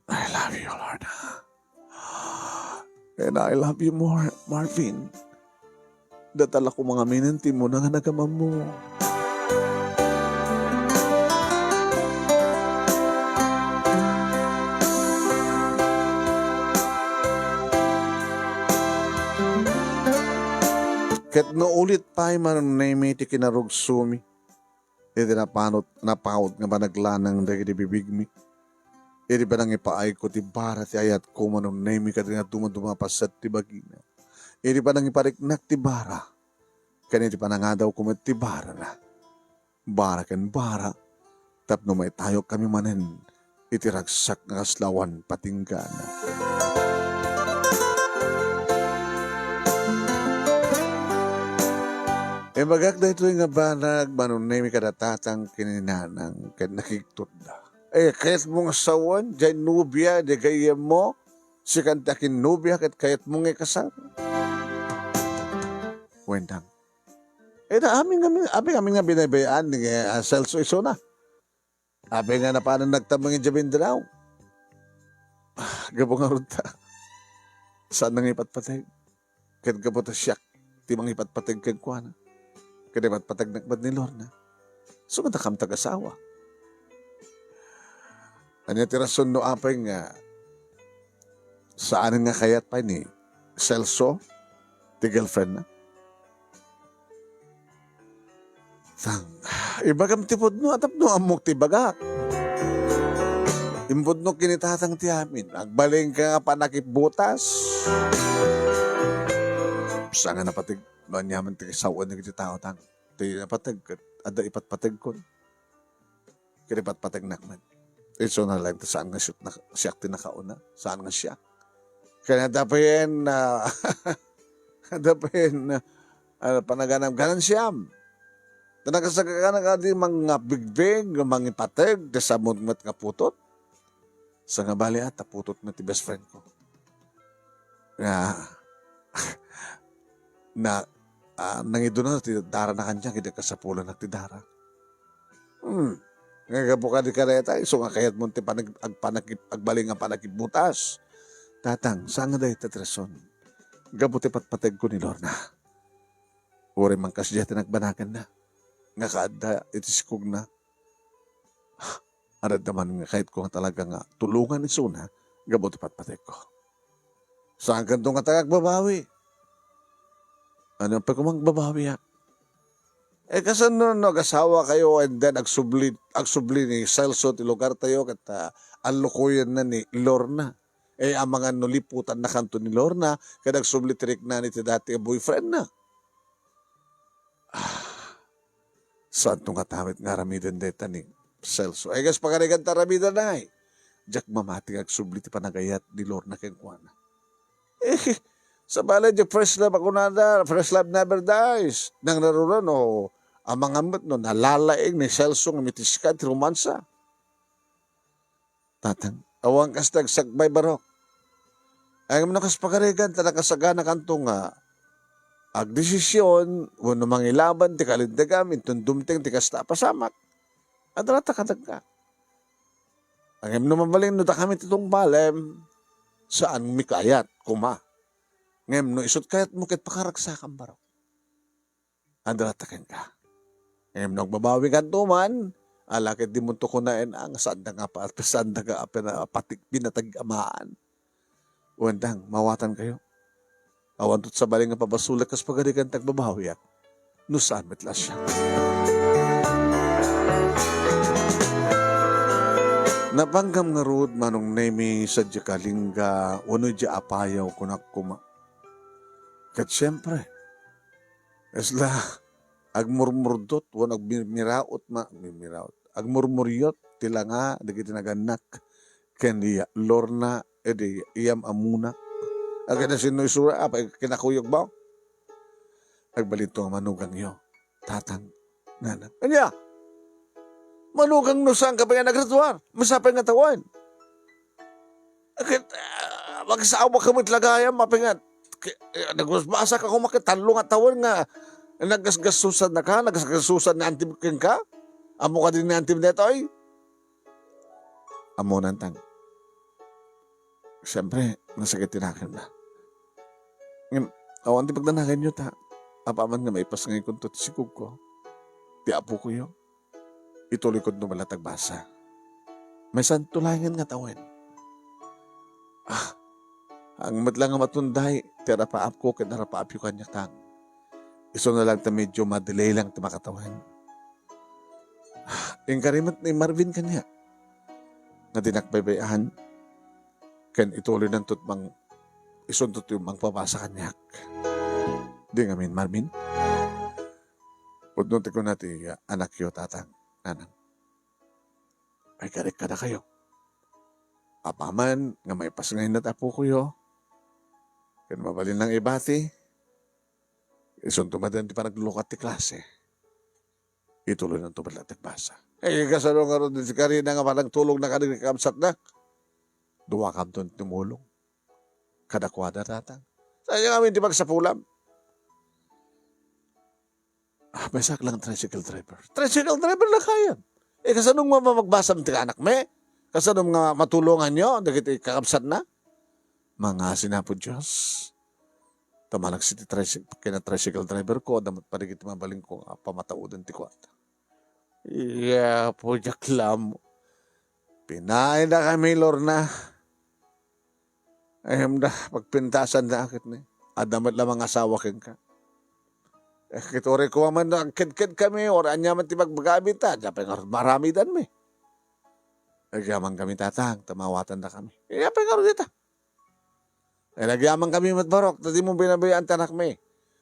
I love you, Lorna. And I love you more, Marvin. Data la koma ngamin ti immuna nga nagamammo. Ket no ulit pay, Manong Nemi, ti kinarugsomi, iti napanot-, napaut nga panaglanang dagiti bibigmi. Iti panangipaayko ti bara ti ayatko, manunaymi kadagiti dumaduma a paset ti bagina. Iti panangipariknak ti bara, ken iti panangadawko met ti barana. Bara ken bara, tapno maitayokkami manen iti ragsak nga kasla awan patinggana. Imbagak daytoy nga banag, manunaymi kada tatang ken ni nanang, ket nakigtotda. Eh, kayatmo nga sawen, diay nobia, diay gayyemmo, sikan ti akinnobia, ket kayatmo nga ikasar? Wen dang. Eh, da, amin nga, amin, amin nga binaybayan ni, ah, Celso isuna. Apay nga napanan nagtabang idiay Mindanao? Ah, gapu ngarud ta, saan nga ipatpateg. Ket gapu ta siak ti mangipatpateg kenkuana. Ket ipatpategnak met ni Lorna. Isu nga dakam ti agasawa. Ania ti rason no apay nga saan nga kayat pay ni Celso ti girlfriendna? Tang, ibagam ti pudno, a tapno ammok ti ibagak. Impudno ken ni tatang ti amin. Agbalin ka nga panakipbutas. Saan nga napateg, no aniaman ti kasawen dagiti tao, tang. Ti napateg, ket adda ipatpategkon. Ket ipatpategnak met. Isuna laeng ta saan nga siak, siak ti nakauna. Saan nga siak. Ken adda payen, ah, adda payen, ah, panaganam, ganansiam. Ta nakasagana kadi mangbigbig, mangipateg, ti samomo met nga putot. Saan nga bali, ah, ta putot met ti best friend ko. Nga, na, ah, nangiduna ti darana kaniak, idi kasapulanak ti dara. Hmm. Nga gapu kadi kadayta, isu nga kayatmo ti panag-, agpanag-, agbalin nga panagbutas. Tatang, saan nga dayta ti rason? Gapu ti patpategko ni Lorna. Uray man kasdiay ti nagbanaganna. Nga kaadda iti sikogna. Adda man nga kayatko nga talaga nga tulongan isuna gapu ti patpategko. Saankanto ngata nga agbabawi. Ania pay koma nga agbabawiak? Eh, kasano no agasawakayo and then agsubli, agsubli ni Celso ti lugartayo ket, ah, allukoyenna ni Lorna? Eh, amangan no liputannakanto ni Lorna ket agsubli ti riknana iti dati a boyfriendna. Ah, saanto ngata met nga aramiden dayta ni Celso. Ay, kas pagarigan ta aramiden, ay. Diak mamati nga agsubli ti panagayat ni Lorna kenkuana. Eh, sabali, diak first love a kunada, first love never dies. Nangruna no, amangan met no nalalaing ni Celso nga mitiskan ti romansa. Tatang, awan kasta agsakbay, barok. Ngem no kas pagarigan ta nakasaganakanto nga agdesision wenno mangilaban ti kalinteg-am inton dumteng ti kasta a pasamak, adda latta kenka. Ngem no mabalin no dakami ti tungpalem, saanmi kayat koma. Ngem no isut kayatmo ket pakaragsakam, barok. Adda latta kenka. Ngem no agbabawikanto man, ala ket dimonto kunaen a nga saanda nga pa-, saanda nga pina-, pati-, pinatag-amaan. Wen dang, mawatankayo. Awanto ti sabali nga pabasolek kas pagarigan ti agbabawiak. No saan met la siak. Napanggam ngarud, Manong Nemi, sadiay Kalinga, wenno idiay Apayao, kunak koma. Ket siempre, kasla agmurmurdot wenno agmirmiraot ma-, mirmiraot. Agmurmuriot ti langa dagiti nagannak ken ni Lorna idi iyam-ammona. Agana sinno isura, apay kinakuyog ba? Agbalinto nga manugangyo. Tatang, nana. Ania? Manugang no saanka pay nga nagraduar? Masapay nga tawen. Ket, ah, magsawaka met la gayam, apay nga, ke-, eh, nagbasbasaka koma ket tallo nga tawen nga naggasgassusannaka, naggasgassusan ni Auntie kenka? Ammo kadi ni Auntie daytoy? Ammonan, tang. Siyempre, nasakit ti nakemna. Ngem, awan ti pagdanaganyo ta, apaman nga maipasngaykonto ti sikogko, ti apokoyo, ituloyko no mala ti agbasa. Maysanto laengen nga tawen. Ah, ang met la nga matunday, ti arapaapko ken arapaapyo kaniak, tang. Isuna lang ta medyo madelay lang ti makatawen. Inkari met ni Marvin kaniak nga dinak baybay-an, ken ituloynanto mang-, isunto ti mangpabasa kaniak. Di ngamin, Marvin? Pudno ti kuna ti anakyo, Tatang, Nanang. Ay, karik kadakayo. Apaman nga maipas ngayon ti apokoyo, ken mabalin lang ibati, isunto manen ti panaglukat ti klase. Ituloynanto met latta ti agbasa. Ay, kasano ngarud ti karina nga panagtulongna kadagiti kakabsatna? Duakamton tumulong kadakuada, Tatang. Saan ngamin ti pagsapulam? Ah, maysak lang tricycle driver. Tricycle driver lang kayan. Eh, kasano nga mamagbasam ti anakmi? Kasano nga matulonganyo dagiti kakabsatna? Mangngaasin, Apo Dios. Ta managsit ti tricy-, kina tricycle driver ko, adda met pay dagiti mabalinko nga pamatauden ti kuarta. Iya, Apo, diak la ammo. Pinaayda kami, Lorna. Ay, amda, pagpintasan da akit ni. Adda met la mangasawa kenka. Eh, ket uray koma man agkedked kami, uray ania man ti pagbaga a benta, diak pay ngarud maaramidanmi. Agyaman kami, Tatang, ta maawatandakami. Iya pay ngarud ita. Ay, agyaman kami met barok, ta dimo binabayaan ti anakmi.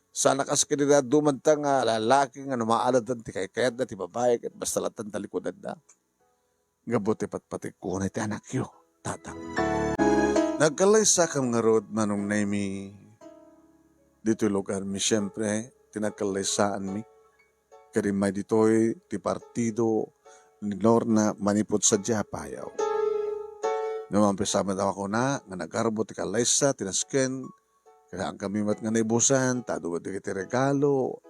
Saan a kas ken dayta dumanta nga lalaki nga no maaladan ti kaykayatna ti babai, ket basta lattan talikudanna. Gapu ti patpategko unay ti anakyo, Tatang. Nagkallaysakam ngarud, Manong Nemy, ditoy lugarmi, siempre, ti nagkallaysaanmi. Ket immay ditoy ti partido ni Lorna manipud sadiay a payaw. Ngem maupay met a kuna nga nagarbo ti kallaysa ti nasken, kayaankami met nga naibusan, ta adu met dagiti regalo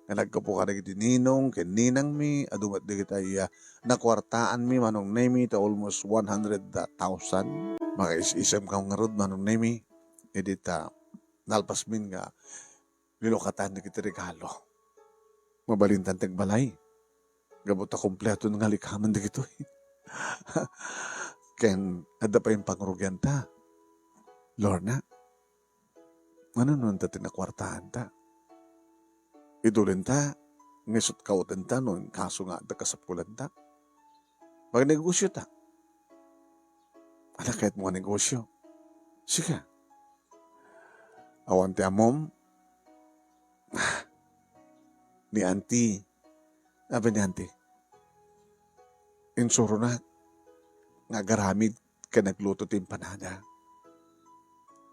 nga naggapu kadagiti ninong ken ninangmi, adu met dagiti, ah, nakuartaanmi, Manong Nemy, ta almost one hundred thousand. Makaisisemkam ngarud, Manong Nemy, idi ta nalpasmin nga linukatan dagiti regalo. Mabalintan ti agbalay. Gapu ta kompleto nga likamen dagitoy. Ken adda pay pangrugianta. Lorna, mano no anta ti nakuartaanta? Idulenta, nga isut' kautenta no inkaso nga adda kasapulanta. Magnegosiota. Ala, kayatmo nga negosio? Sika. Awan ti ammom? Ah, ni Auntie. Abi ni Auntie, insuronak nga agaramid ken agluto ti empanada.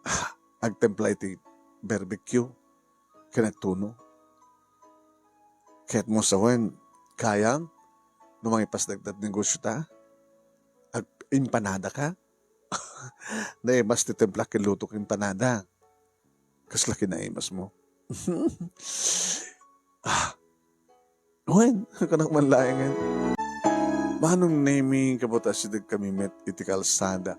Ah, agtempla iti barbecue ken agtuno. Kayatmo sawen, kayam no mangipasdagdagiti negosiota? Ag-, empanada ka? Naimas ti templak ken lutok empanada. Kasla kinaimasmo? Ah, wen, kanak man laengen. Manong Nemy, gapu ta asidegkami met iti kalsada.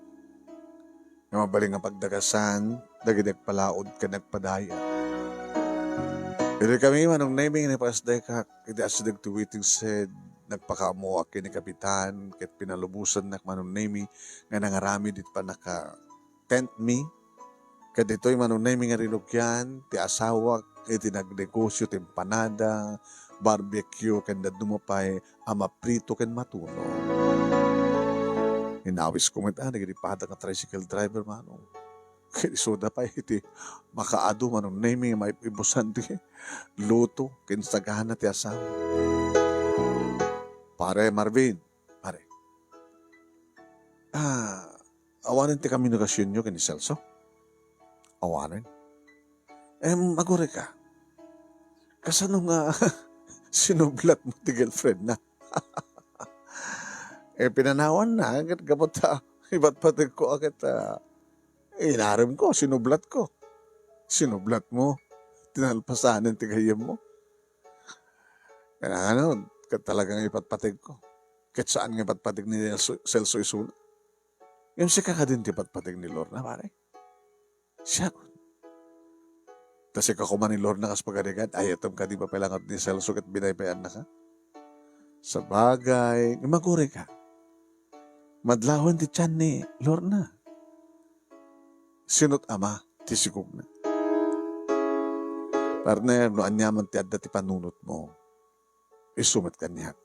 Nga mabalin nga pagdagasan dagiti agpalaod ken agpadaya. Idi kami, Manong Nemy, nga naipaasdekak iti asideg ti waiting shed, nagpakaammoak ken ni Kapitan, ket pinalubosannak, Manong Nemy, nga nangaramid iti pannaka-tent mi. Ket ditoy, Manong Nemy, nga rinugian ti asawak iti nagnegosio ti empanada, barbecue, ken dadduma pay a maprito ken matuno. Inawisko met a dagiti padak nga tricycle driver, Manong. Ket isuda pay iti makaadu, Manong Nemy, nga maibusan ti luto ken sagana ti asawa. Pare Marvin, pare. Ah, awanen ti komunikasionyo ken ni Celso? Awanen. Em, agurayka. Kasano nga sinublatmo ti girlfriendna? Eh, pinanawanna, ket gapu ta ipatpategko a ket, ah, inaremko, sinublatko. Sinublatmo? Ti nalpasanen ti gayyemmo? Kailangan, no, ket talaga nga ipatpategko. Ket saan nga ipatpateg ni Celso, Celso isuna? Ngem sika kadin ti ipatpateg ni Lorna, pare? Siak. Ta sika koma ni Lorna kas pagarigan, ayatem kadi pay la ngarud ni Celso ket binaybayanna ka? Sabagay, ngem agurayka. Madlawen ti tian ni Lorna. Sino't ama ti sigogna? Partner, no aniaman ti adda ti panunotmo, isu met kaniak.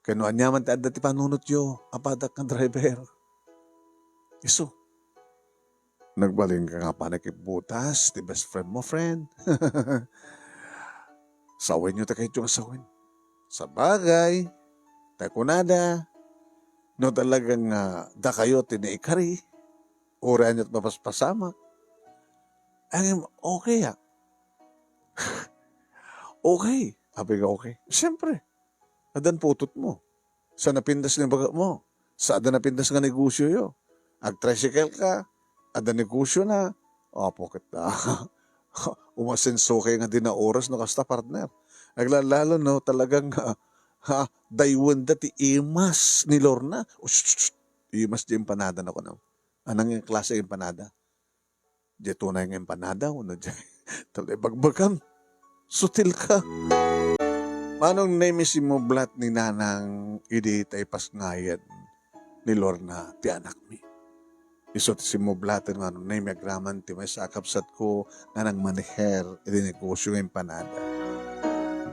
Ken no ania man ti adda ti panunotyo a padak nga driver. Isu. Nagbalinka nga panakibbutas ti best friend mo, friend. Sawenyo ti kayatyo nga sawen. Sabagay, ta kunada, no talagang, ah, dakayo ti naikari, uray ania't mapaspasamak, ngem okay, ah. Okay. Apay nga okay? Siyempre, addan putotmo. Sa napintas nga ibaga mo. Sa adda napintas nga negosioyo. Ag-tricycle ka, adda negosiona. Apo ket, ah, umasenso kay nga di naoras no kasta, partner. Aglalalo no talagang, ah, ha, daywenda ti imas ni Lorna. O, shh, shh, shh. Imas ti empanada na kuno. Anang klase empanada? Diay tunay nga empanada wenno diay talaga bagbagam? Sutil ka. Manong Nemi, simmublat ni Nanang idi ta ipasngayen ni Lorna ti anakmi. Isu ti simmublaten, Manong Nemi, agraman ti maysa a kabsatko nga nangmaneher iti negosio nga empanada.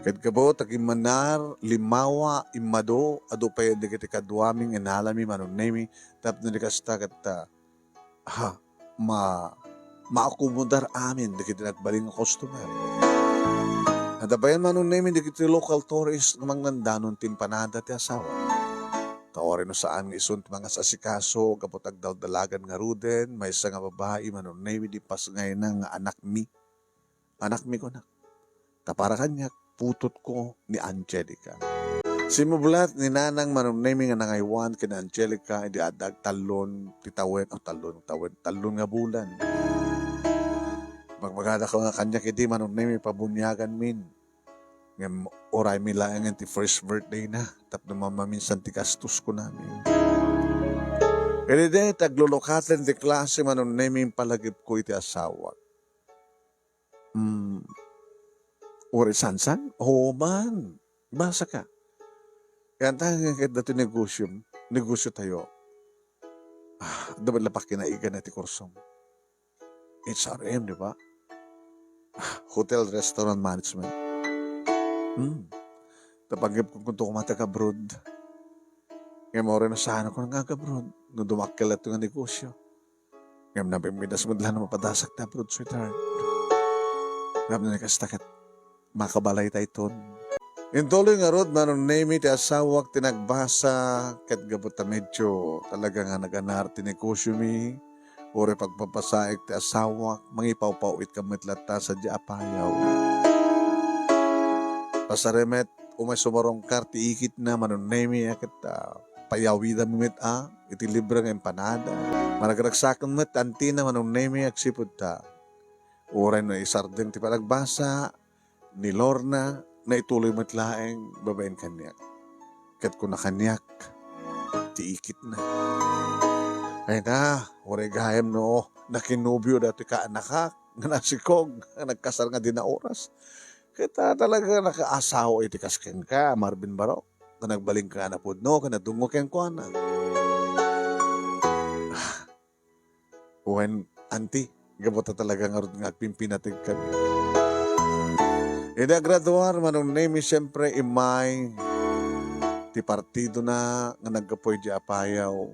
Ket gapu ta agimmanar, limmawa, immadu, adu pay dagiti kaduami nga inalami, Manong Nemi, tapno di kasta ket, ah, ha, ma-, maakomodar amin dagiti nagbalin nga customer. Adda payen, Manong Nemi, dagiti local tourist nga mangdandanon ti empanada ti asawa. Ta uray no saan nga isun ti mangasasikaso gapu ta agdaldalagan ngaruden, maysa nga babai, Manong Nemi, idi ipasngayna nga anakmi. Anakmi, kunak. Ta para kaniak, putotko ni Angelica. Simmublat ni Nanang, Manong Nemi, nga nangaywan ken Angelica idi adda agtallon ti tawen, o, tallon, tawen, tallon nga bulan. Bagbagadaka nga kaniak idi, Manong Nemi, pabuniaganmin. Ngem uraymi laengen ti first birthday na tapno mamaminsan ti gastos, kunami. Ket idi ta aglulukaten ti klase, Manong Nemi, impalagipko iti asawak. Mm. Uray sansan? Oo man. Basa ka. Kaya ta nga ket dati negosyo, negosyo tayo. Ah, dapat la pakinaigan na ti kursom. H R M, di ba? Ah, Hotel Restaurant Management. Hmm. Tapanggep ko kung tukumatak abroad. Nga mo rin saan ako nang abroad. No dumakkel ito nga negosyo. Ngem napimpidas met la no mapadasak ti abroad, sweetheart. Ngem no kasta ket makabalay tayton. Intuloy ngarud, Manong Nemi, ti asawak ti nagbasa, ket gapu ta medyo talaga nga naganar ti negosyomi, uray pagpapasaek ti asawak, mangipawpaw-it ka met latta sadiay a payaw. Pasarimet, umay sumarungkar ti ikitna, Manong Nemi, a ket, ah, payawidam met, ah, iti libre nga empanada. Maragragsaken met ti antina, Manong Nemi, agsipud ta uray no isardeng ti panagbasa ni Lorna, naituloy met laeng babaen kaniak. Ket kuna kaniak ti ikitna, "Ay na, uray gayam no nakinobio datoy kaanakak nga nasikog, nga nagkasar nga di naoras. Ket, ah, talaga nakaasawa iti kas kenka, Marvin Barok, nga nagbalinka a napudno ken nadungngo kenkuana." Wen, anti, gapu ta talaga ngarud nga agpimpinategkami. Idi agraduar, Manong Nemi, siempre, immay ti partidona nga naggapu idiay a payaw.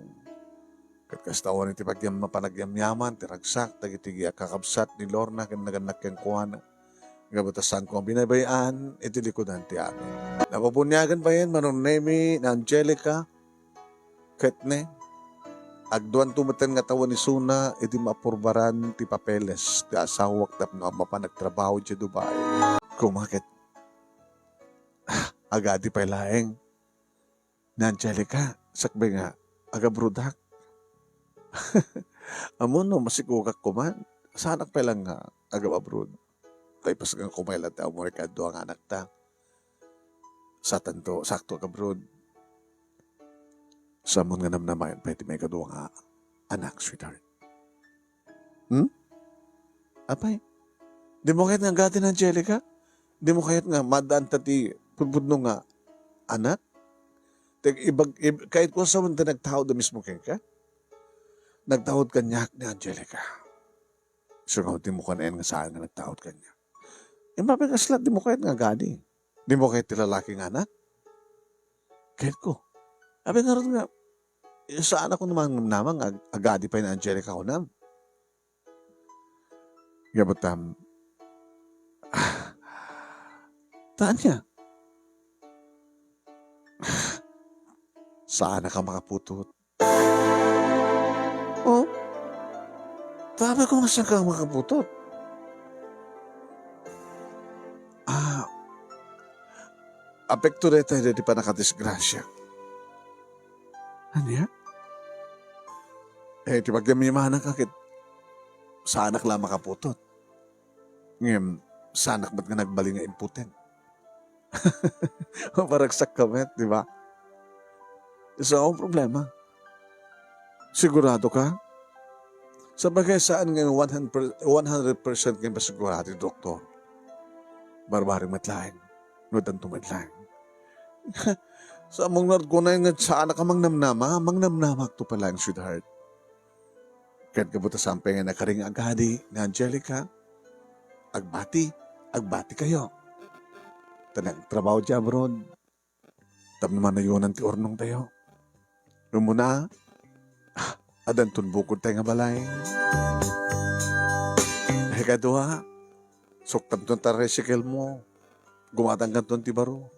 Ket kasta wen iti pagyam-, panagyamyaman ti ragsak dagiti kakabsat ni Lorna ken nagannak kenkuana. Gapu ta saanko a binaybay-an iti likudan ti amin. Napabuniagen payen, Manong Nemi, ni Angelica, ket ne, agduanto metten nga tawen isuna idi maapurbaran ti papeles ti asawak tapno a mapan agtrabaho idiay Dubai. Kuma ket, agadi pay laeng ni Angelica, sakbay nga agabroadak. Ammom no masikogak koma, saanak pay laeng nga agab-abroad. Ta ipasnganko pay laeng ti ammo iti kadua nga anakta. Saanto, saanto agabroad. Saanmon nga namnamaen pay ti maikadua nga anak, sweetheart. Hmm? Apay, dimo kayat nga agadi ni Angelica? Dimo kayat nga maaddaan ta ti pudpudno nga anak? Ti ibag-, ib-, kayatko a sawen ta nagtaud a mismo kenka? Nagtaud kaniak ni Angelica. Isu nga dimo kanaen nga saan nga nagtaud kaniak. Imbag kasla, dimo kayat nga agadi? Dimo kayat ti lalaki nga anak? Kenko. Apay ngarud nga, eh, saanak a mangnamnama nga ag-, agadi pay ni Angelica kunam. Ngem, ta ania? Saanak a makaputot. Oh? Ta apay koma saanka a makaputot? Ah, apekto dayta daydi pannakadisgrasia. Ania? Eh, ti pagyamyamananka ket saanak la a makaputot. Ngem, saanak met nga nagbalin nga impotent. Maparagsak ka met, di ba? So, ang problema, sigurado ka? Sabagay, saan nga one hundred, one hundred percent nga masigurado ti doktor? Barbareng met laeng. No, addanto met laeng. Sa among ngarud kunay nga saanak a mangnamnama, mangnamnamakto pay laeng, sweetheart. Ket gapu ta saan pay nga nakaring agadi ni Angelica, agbati, agbati kayo. Ta nagtrabaho diay abroad, tapno manayonan ti urnongtayo. Umuna, ah, addanton bukodtayo nga balay. Ikadua, suktanton ti tricycle mo. Gumatangkanton ti baro.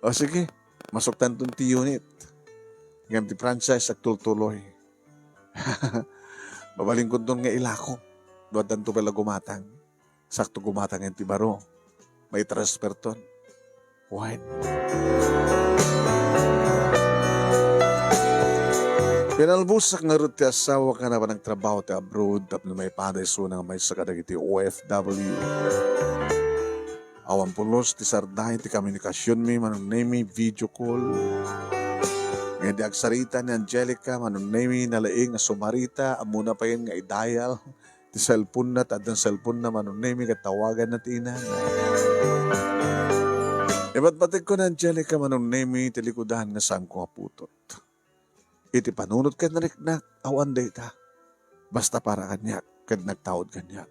O sige, masuktanton ti unit. Ngem ti franchise agtultuloy. Mabalinkonton nga ilako. No addanto pay la gumatang. Sakto gumatang ti baro. Maitransferton. Wen. Pinalbusak ngarud ti asawak nga napan nagtrabaho ti abroad tapno maipaday isuna nga maysa kadagiti O F W. Awan pulos ti sarday ti komunikasionmi, manunnaymi video call. Ngem di agsarita ni Angelica, manunnaymi nalaing nga sumarita, ammona payen nga i-dial ti cellphone-na, ta addan cellphone-na, manunnaymi nga tawaganna ti inana. Ibatbatikko ni Angelica, manunnaymi ti likudan nga saanko a putot. Iti panunot ken riknak, awan dayta. Basta para kaniak ket nagtaud kaniak.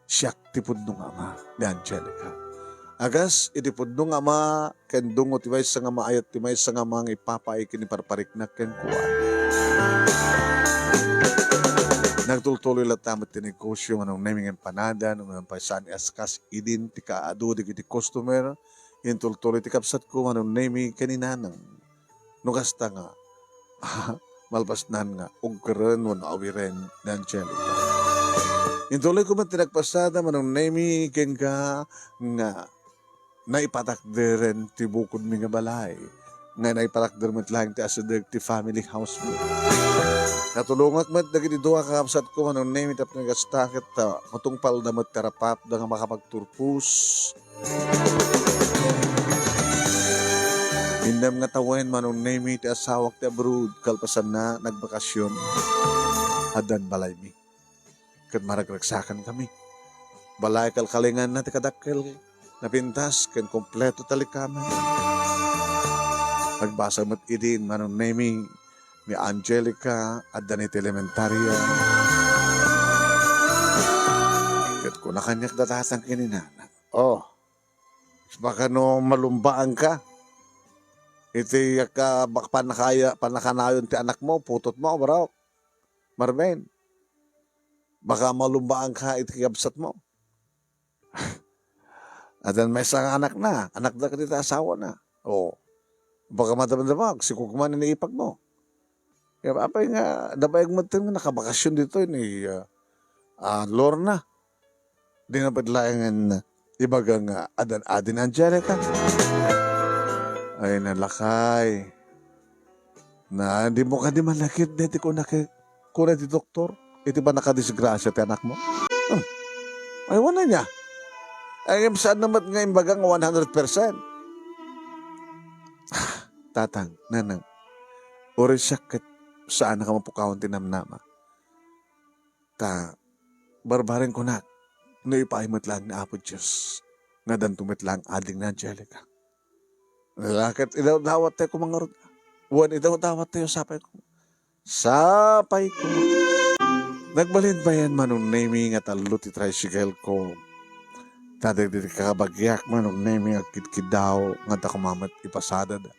Siak ti pudno nga ama ni Angelica. A kas iti pudno nga ama ken dungo ti maysa nga maayat ti maysa nga ama nga ipapaay ken iparpariknak kenkuana. Nagtultuloy latta met ti negosio, manunnaymi nga impanada, no mapan pay saan nga askas idin ti kaadu dagiti customer, intultuloy ti kabsatko, manunnaymi ken ni nanang. No kasta nga, malpasnan nga ugkeren wenno awiren ni Angelica. Intuloyko met ti nagpasada, manunnaymi kenka nga naipatakderen ti bukodmi nga balay, nga naipatakder met laeng ti asideg ti family house mi. Natulongak met dagiti dua a kakabsatko, manunnaymi tapno igasta ket, ah, matungpalda met ti arapatda nga makapagturpos. Innem nga tawen, manunnaymi ti asawak ti abroad, kalpasanna, nagbakasion. Addan balaymi. Ket maragragsakankami. Balay kalkalinganna ti kadakkel, napintas, ken kompleto ti likamen. Agbasol met idin, manunnaymi ni Angelica, adda iti elementaria. Ket kuna kaniak da tatang ken ni nanang, "Oh, baka no malumbaanka iti ka-, bak-, pannakaya-, pannakanayon ti anakmo, putotmo, bro. Marben, baka malumbaanka iti kabsatmo." Addan maysa nga anakna, anakda ket iti asawana. O, baka madamdama, agsikog man iti ipagmo. Kaya apay nga, nabayag met nga nakabakasyon ditoy ni, ah, ah, Lorna. Di na pay laengen ibaga nga addan adi ni Angelica. Ay, nalakay. Na, di mo kadi malakit, deti kuna ke-, kuna ti doktor, iti pannakadisgrasia ti anakmo. Hmm. Ay, wala niya. Ay, saan naman nga imbaga nga one hundred percent? Ah, tatang, nanang, uray siak ket saan nga mapukawan ti namnama. Ta, barbareng kunak, no ipaay met laeng ni Apo Dios, nga addanto met laeng ading ni Angelica. Ket idawdawat tayo kumangarod. Wen idawdawat tayo, sapay ko. Sapay ko. Nagbalin payen, manunnaymi nga tallo ti tricycle ko. Ta dagiti kakabagiak, Manong Nemi, agkidkiddaw nga adda koma met ipasadada.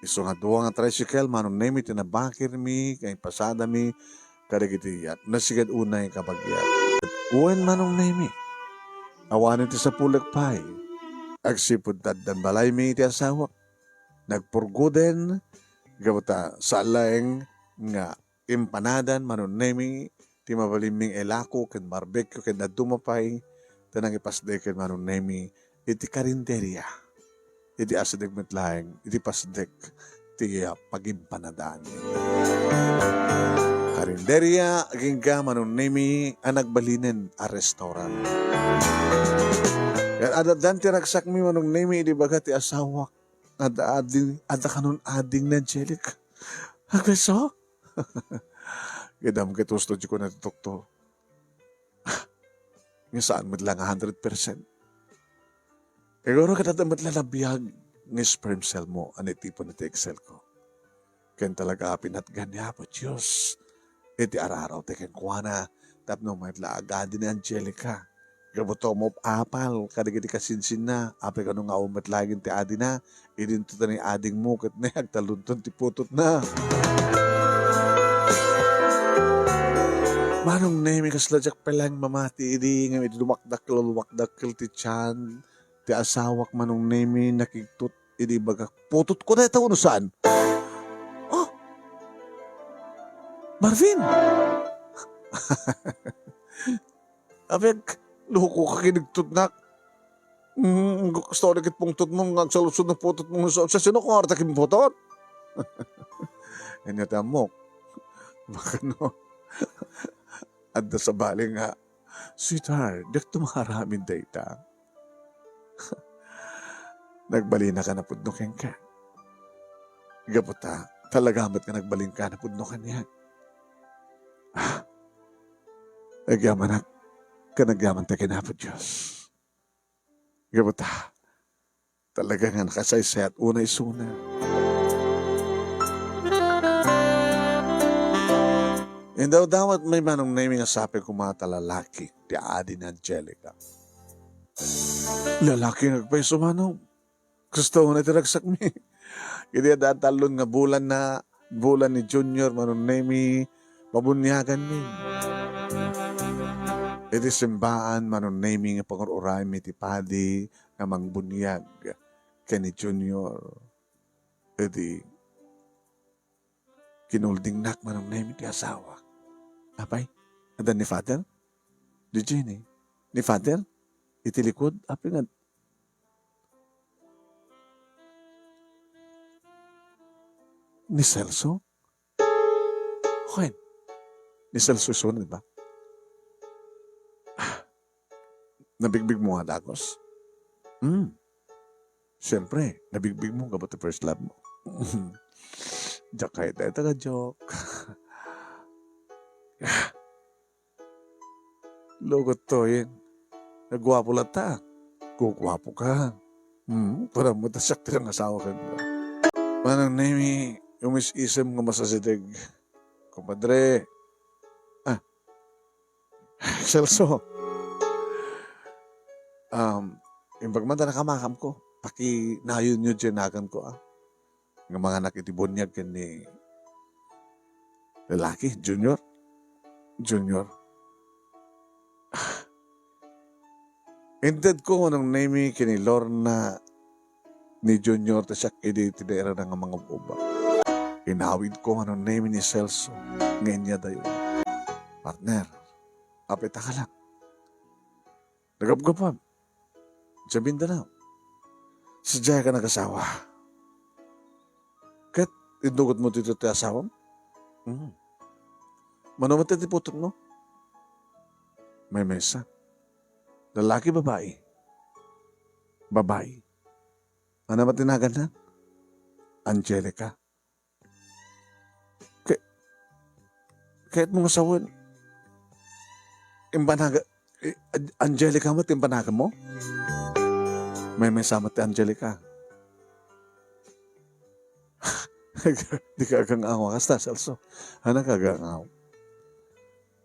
Isu nga dua nga tricycle, Manong Nemi, ti nabakirmi nga ipasadami kadagiti yat. Nasigad unay kabagiak. Wen, Manong Nemi, awanen ti sapulek pay. Agsipud ta addan balaymi iti asawak. Nagpurgoden, gapu ta saan laeng nga impanadan, Manong Nemi, ti mabalinming ilako ken barbecue ken dadduma pay ta nangipasdeken, Manong Nemi, iti karinderia. Iti asideg met laeng, iti pasdek ti, ah, pagimpanadan. Karinderia, agingga, Manong Nemi, a nagbalinen a restaurant. Ket addan ti ragsakmi, Manong Nemi, idi baga ti asawak. Adda ading, adda kanon ading ni Angelica. Agbeso? Ket ammom ket husto ti kuna ti doktor. Nga saan met la nga hundred percent. Siguro ket adda met la labiag nga sperm cell mo a naitipon iti egg cell ko. Ken talaga a pinatgan ni Apo Dios iti ararawta kenkuana tapno met la agadi ni Angelica. Gapu ta umap-apal kadagiti kasinsinna, apay kano nga awan met laeng ti adina, idinto ta ni adingmo ket ne agtalonton ti putotna. Manong Nemi, kasla diak pay laeng mamati idi ngem idi dumakdakkel, dumakdakkel ti tiyan ti asawak, Manong Nemi, nakigtot idi ibagak, "Putotko dayta wenno saan?" Oh! Marvin! Apay, loko ka, kinigtotnak. Mm, gusto ko dagiti pungtotmo nga agsaludsod no putotmo. Sa, sa sino ko nga arta kimputot? Ania ti ammok? Baka no, adda sabali nga, "Sweetheart, diak to maaramid dayta." Nagbalinaka napudno kenka. Gapu ta, talaga met nga nagbalinka napudno kaniak. Ah, agyamanak, ken agyaman ta ken Apo Dios. Gapu ta, talaga nga nakasaysayat unay isuna. Indawdawat met, Manong Nemi, nga sapay koma ta lalaki ti adi ni Angelica. Lalaki nga agpayso, Manong. Gusto na ti ragsakmi. Idi adda talon nga bulan na, bulan ni Junior, Manong Nemi, pabuniaganmi. Iti simbaan, Manong Nemi, nga pangur-uraymi ti padi nga mangbuniag ken ni Junior. Idi kinuldingnak, Manong Nemi, ti asawa. Apay, adda ni Father? Di Jenny, ni Father? Iti likod? Apay nga, ni Celso? Wen, ni Celso isuna, di ba? Ah, nabigbigmo nga dagus? Hmm. Siyempre, nabigbigmo gapu ta first love mo. Joke kayo tayo, taga-joke. Lugot to, yun. Nagwapo latta. Gugwapo ka. Hmm, para mo ta siak ti nangasawa kenka. Manang Nemi, umis-isem nga masasideg. Kumpadre. Ah. Celso. Um, imbag man ta nakamakamko, pakinayonyo diay naganko, ah. Nga manganak iti buniag ken ni lalaki, Junior. Junior. Intedko, Manong Nemi, ken ni Lorna ni Junior ta siak idi ti dayrayna nga mangub-uba. Inawidko, Manong Nemi, ni Celso nga inyadayo. Partner, apay ta ka lang. Nagapgapam. Sa Mindanao. Sadiay ka nagasawa. Ket innugot mo dito ti asawam? Mm. Mano met ti putotmo? Maymaysa. Lalaki, babae? Babae. Ano met ti naganna? Angelica. Ke-, ket mo nga sawen, imbanaga-, i-, An-, Angelica met imbanagan mo? Maymaysa met ti Angelica. Di ka agang-awa. Kasta, Celso. Ano ka agang-awa?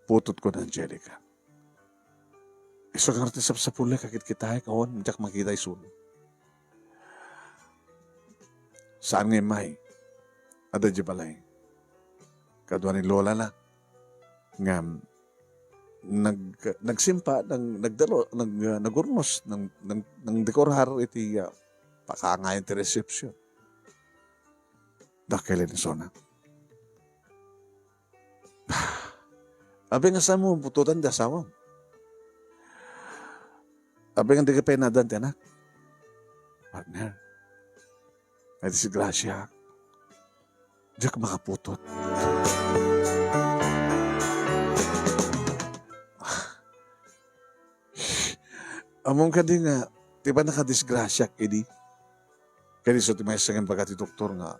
Putotko ni Angelica. Isu nga ti sapsapulek a kitkitaek, awan, diak makita isuna. Saan nga immay? Adda idiay balay. Kadua ni Lola na. Ngem, nag-, nagsimpa, nag-, nagdalo, nag-, nagurnos, nag-, nag-, nagdekorar iti, ah, pakaangayan ti resepsyon. Dakkel ni isuna. Apay nga saan mo putotan ti asawam? Apay nga di ka pay naaddaan ti anak? Partner, nadisgrasia. Diak makaputot. Ammom kadi nga, ti pannakadisgrasiak idi, kadi isu ti maysa nga imbaga ti doktor nga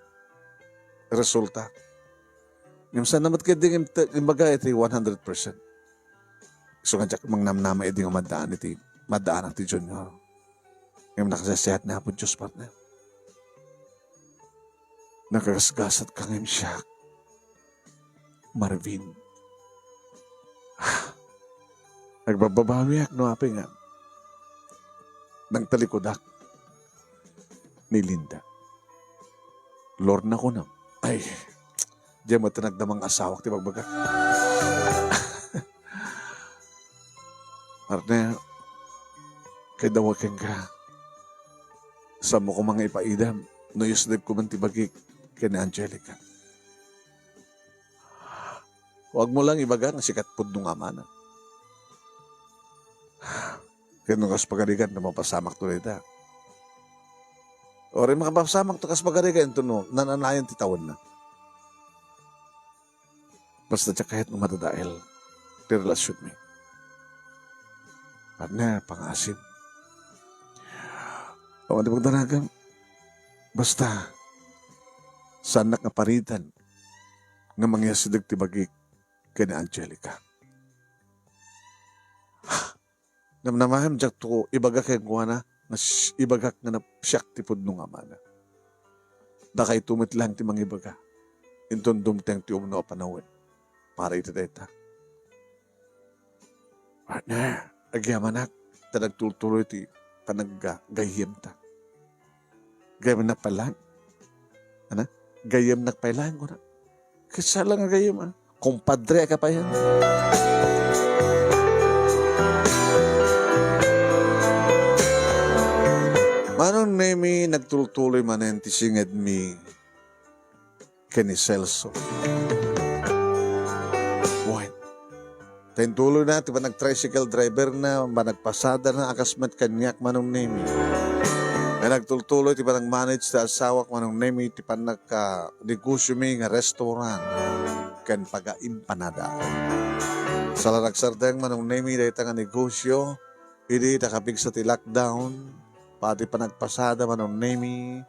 resulta. Ngem saan met kadi nga imbaga iti one hundred percent. Isu nga diak mangnamnama idi nga maddaan iti, maddaanak ti Junior. Ngem nakasasayaat ni Apo Dios, partner. Nakagasgasatka ngem siak, Marvin. Agbabbabawiak no apay nga nagtalikudak ni Linda. Lorna, kunam. Ay, diay met nagdamang asawak ti bagbagak. Partner, kay dawa kenka. Saanmo koma nga ipaidam no isdegko man ti bagik ken ni Angelica. Huwag mo lang ibaga nga sikat pudno nga amana. Ken no kas pagarigan, mapasamakto dayta. Uray makapasamakto kas pagarigan, inton no, nananayon ti tawenna. Basta diak kayat nga madadael ti relasionmi. Partner, pangaasim. Awan ti pagdanagam. Basta, saannak nga paritan nga mangyasdeg ti bagik ken ni Angelica. Namnamaem, diakto ibaga kenkuana nga s-, ibagak nga nap-, siak ti pudno nga amana. Dakayto met laeng ti mangibaga. Inton dumteng ti umno a panawen para iti dayta. Partner, agyamanak, ta nagtultuloy ti panagga-, gayyemta. Gayyemnak pay laeng. Ana? Gayyemnak pay laeng, kuna. Kasla nga gayyem, ah. Kumpadre ka pay, ah. Manong Nemi, nagtultuloy manen ti singedmi ken ni Celso. Wen. Ta intuloyna ti panag-tricycle driverna, panagpasadana a kas met kaniak, Manong Nemi. Nga nagtultuloy ti panag-manage ti asawak, Manong Nemi, ti panagka-negosyomi nga restaurant ken paga-empanada. Saan la nagsardeng, Manong Nemi, dayta nga negosyo idi nakapigsa ti lockdown, pati panagpasada, Manong Nemi,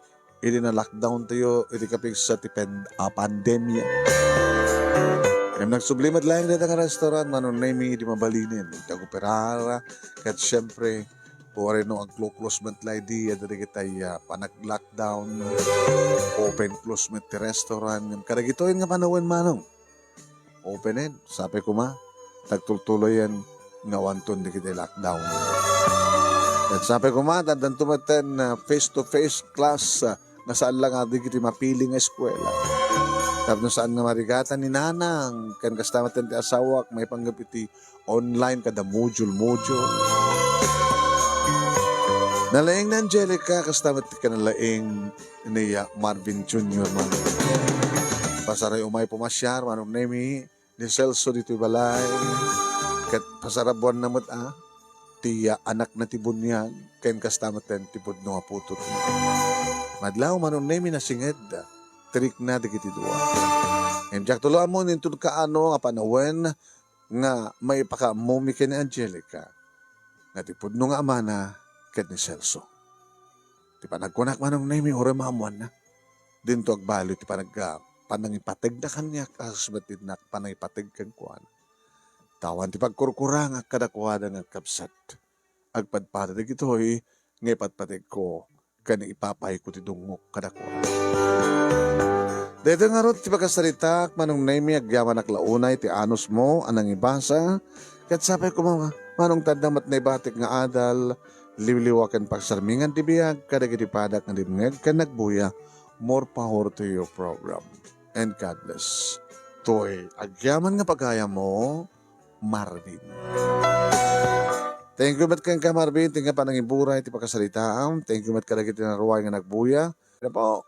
idi na-lockdown tayo iti kapigsa ti pen-, ah, pandemia. Ngem nagsubli met laeng dayta nga restaurant, Manong Nemi, idi mabalinen ti agoperar, ket siempre, uray no agklo-close met la idi, adda dagitay, ah, panag-lockdown, open close met ti restaurant. Ngem kadagitoy nga panawen, Manong, openen, sapay koma, nagtultuloyen nga awanton dagiti lockdown. Ket sapay koma, addanto metten, ah, face-to-face class, ah, nga saan la nga dagiti mapili nga eskuela. Tapno saan nga marigatan ni nanang, ken kasta metten ti asawak, maipanggep iti online kada module-module. Nalaing ni Angelica, kasta met ti kinalaing ni, ah, Marvin Junior man. Pasaray umay pumasiar, Manong Nemi, ni Celso ditoy balay. Ket pasarabuanna met, ah, ti, ah, anakna ti buniag, ken kasta metten ti pudno nga putotna. Madlaw, Manong Nemi, nasinged ti rikna dagiti dua. Ngem diak tulo ammon inton kaano nga panawen nga maipakaammomi ken ni Angelica nga ti pudno nga amana ket ni Celso. Ti panagkunak, Manong Nemi, uray maammoanna, dinto agbaliw ti panag-, panangipategna kaniak a kas met innak panangipateg kenkuana. Ta awan ti pagkurkurangak kadakuada nga agkabsat. Agpadpada dagitoy nga ipatpategko ken ipapayko ti dungngok kadakuada. Daytoy ngarud ti pakasaritaak, Manong Nemi, agyamanak la unay ti anusmo a nangibasa, ket sapay koma, Manong tadda met naibatik nga adal, liwliwa ken pagsarmingan ti biag kadagiti padak nga dimngeg ken nagbuya. More power to your program. And God bless. Toy, agyaman nga pagayam mo, Marvin. Thank you met kenka, Marvin. Thank you panangiburay ti pagkasalitaam. Thank you met kadagiti naruay nga nagbuya. Ano po?